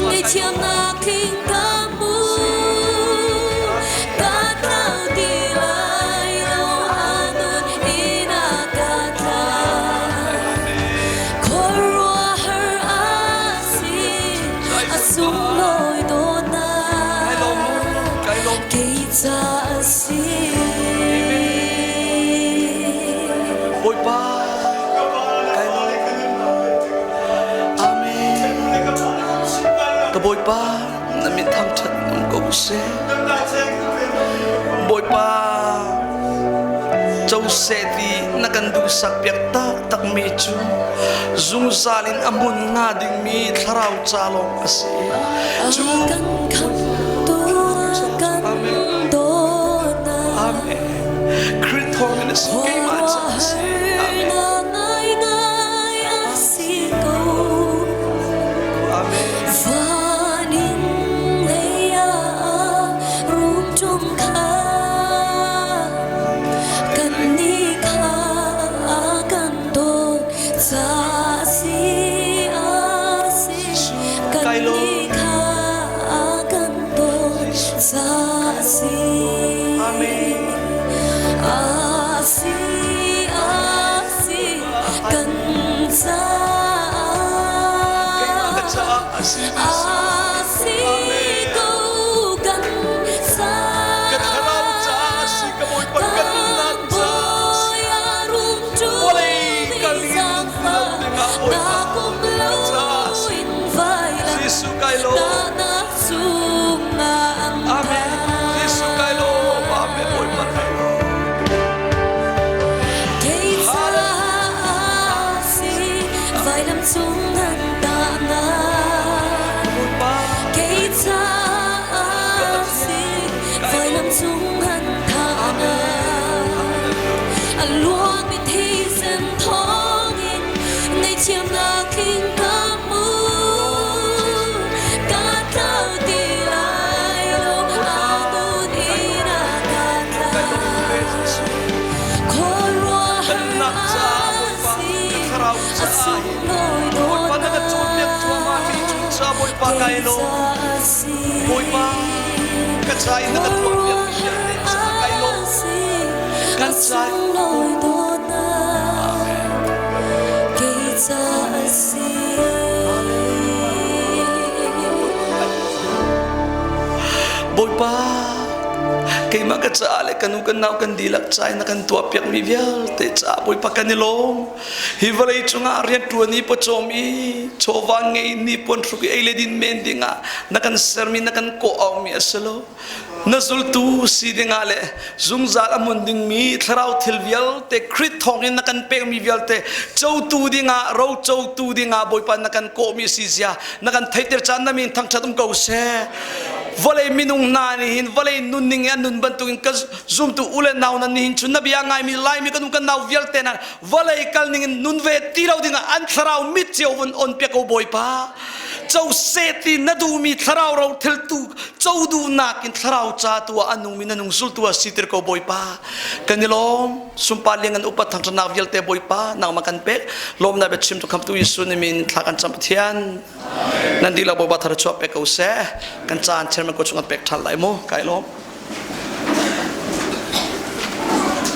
S3: ngaihthiamnak tling ka hmu. Ka tlau ti lai lo a nun in a ka tlau. Khuaruahhar a si, a sunglawi
S2: Kai lawm,
S3: dawtnak
S2: kai lawm.
S3: kei caah si.
S2: Bawipa, kai lawm. Amen. Ka Bawipa, na min thangṭhat um ko seh. Bawipa, co seh ti na kan duhsak piak taktak mi cu zungzal in a hmun hnga dingmi thlarau ca lawng a si.
S3: A
S2: Cu
S3: kan khamtu kan
S2: Amen.
S3: dawtnak
S2: Amen. Khrih thawngin a si, keimah ca a si. Amen.
S3: Khuaruahhar na ngaingai a si ko.
S2: Amen.
S3: Van in lei ah rum kha kan nih kha a kan dawt ca si a si kan
S2: Kai lawm.
S3: nih kha a kan dawt ca si
S2: Amen.
S3: a si a si kan ca
S2: Keimah ka caah a si.
S3: a si ko kan
S2: Ka
S3: ca.
S2: caah hin Bawipa na kan cawnpiak cuahmah mi cung ca Bawipa kai lawm. Bawipa ka ca in na kan tuahpiak mi vialte caah kai lawm. Kan ca Bawipa keimah ka caah le ka nu kan nau kan dihlak ca in na kan tuahpiak mi vialte caah Bawipa kan i lawm. Hi vawlei cungah rianṭuan i pawcawm i chawva ngei ni puan hruk i ei le din men dingah na kan sermi na kan kawh aumi a si lo. Na zultu si dingah le zungzal a hmun dingmi thlarau thil vialte Khrih thawngin na kan pekmi vialte cotu dingah ro cotu dingah Bawipa na kan kawhmi si zia na kan theihter caan na min thangṭhat um ko seh. Vawlei minung hna nih hin vawlei nunning i an nun bantukin ka zumtu u le nau nan nihin chun na bia ngaimi Laimi kan u kan nau vialte nan vawlei kal ning in nun ve ti lo dingah an thlarau mit cio vun on piak ko Bawipa. Co se ti na duhmi thlarau ro thiltu co duhnak in thlarau ca tu ah a nungmi na nung zultu ah si tir ko Bawipa. Kan i lawm sunpar liang an upat thangṭhatnak vialte Bawipa nangmah kan pek lawmnak biachim tu khamtu Jesuh ni min thla kan cam Pathian. Nan dihlak Bawipa thar chuah pek ko seh. Kan caan chairman ko chung an pek ṭhan lai mu. Kai lawm.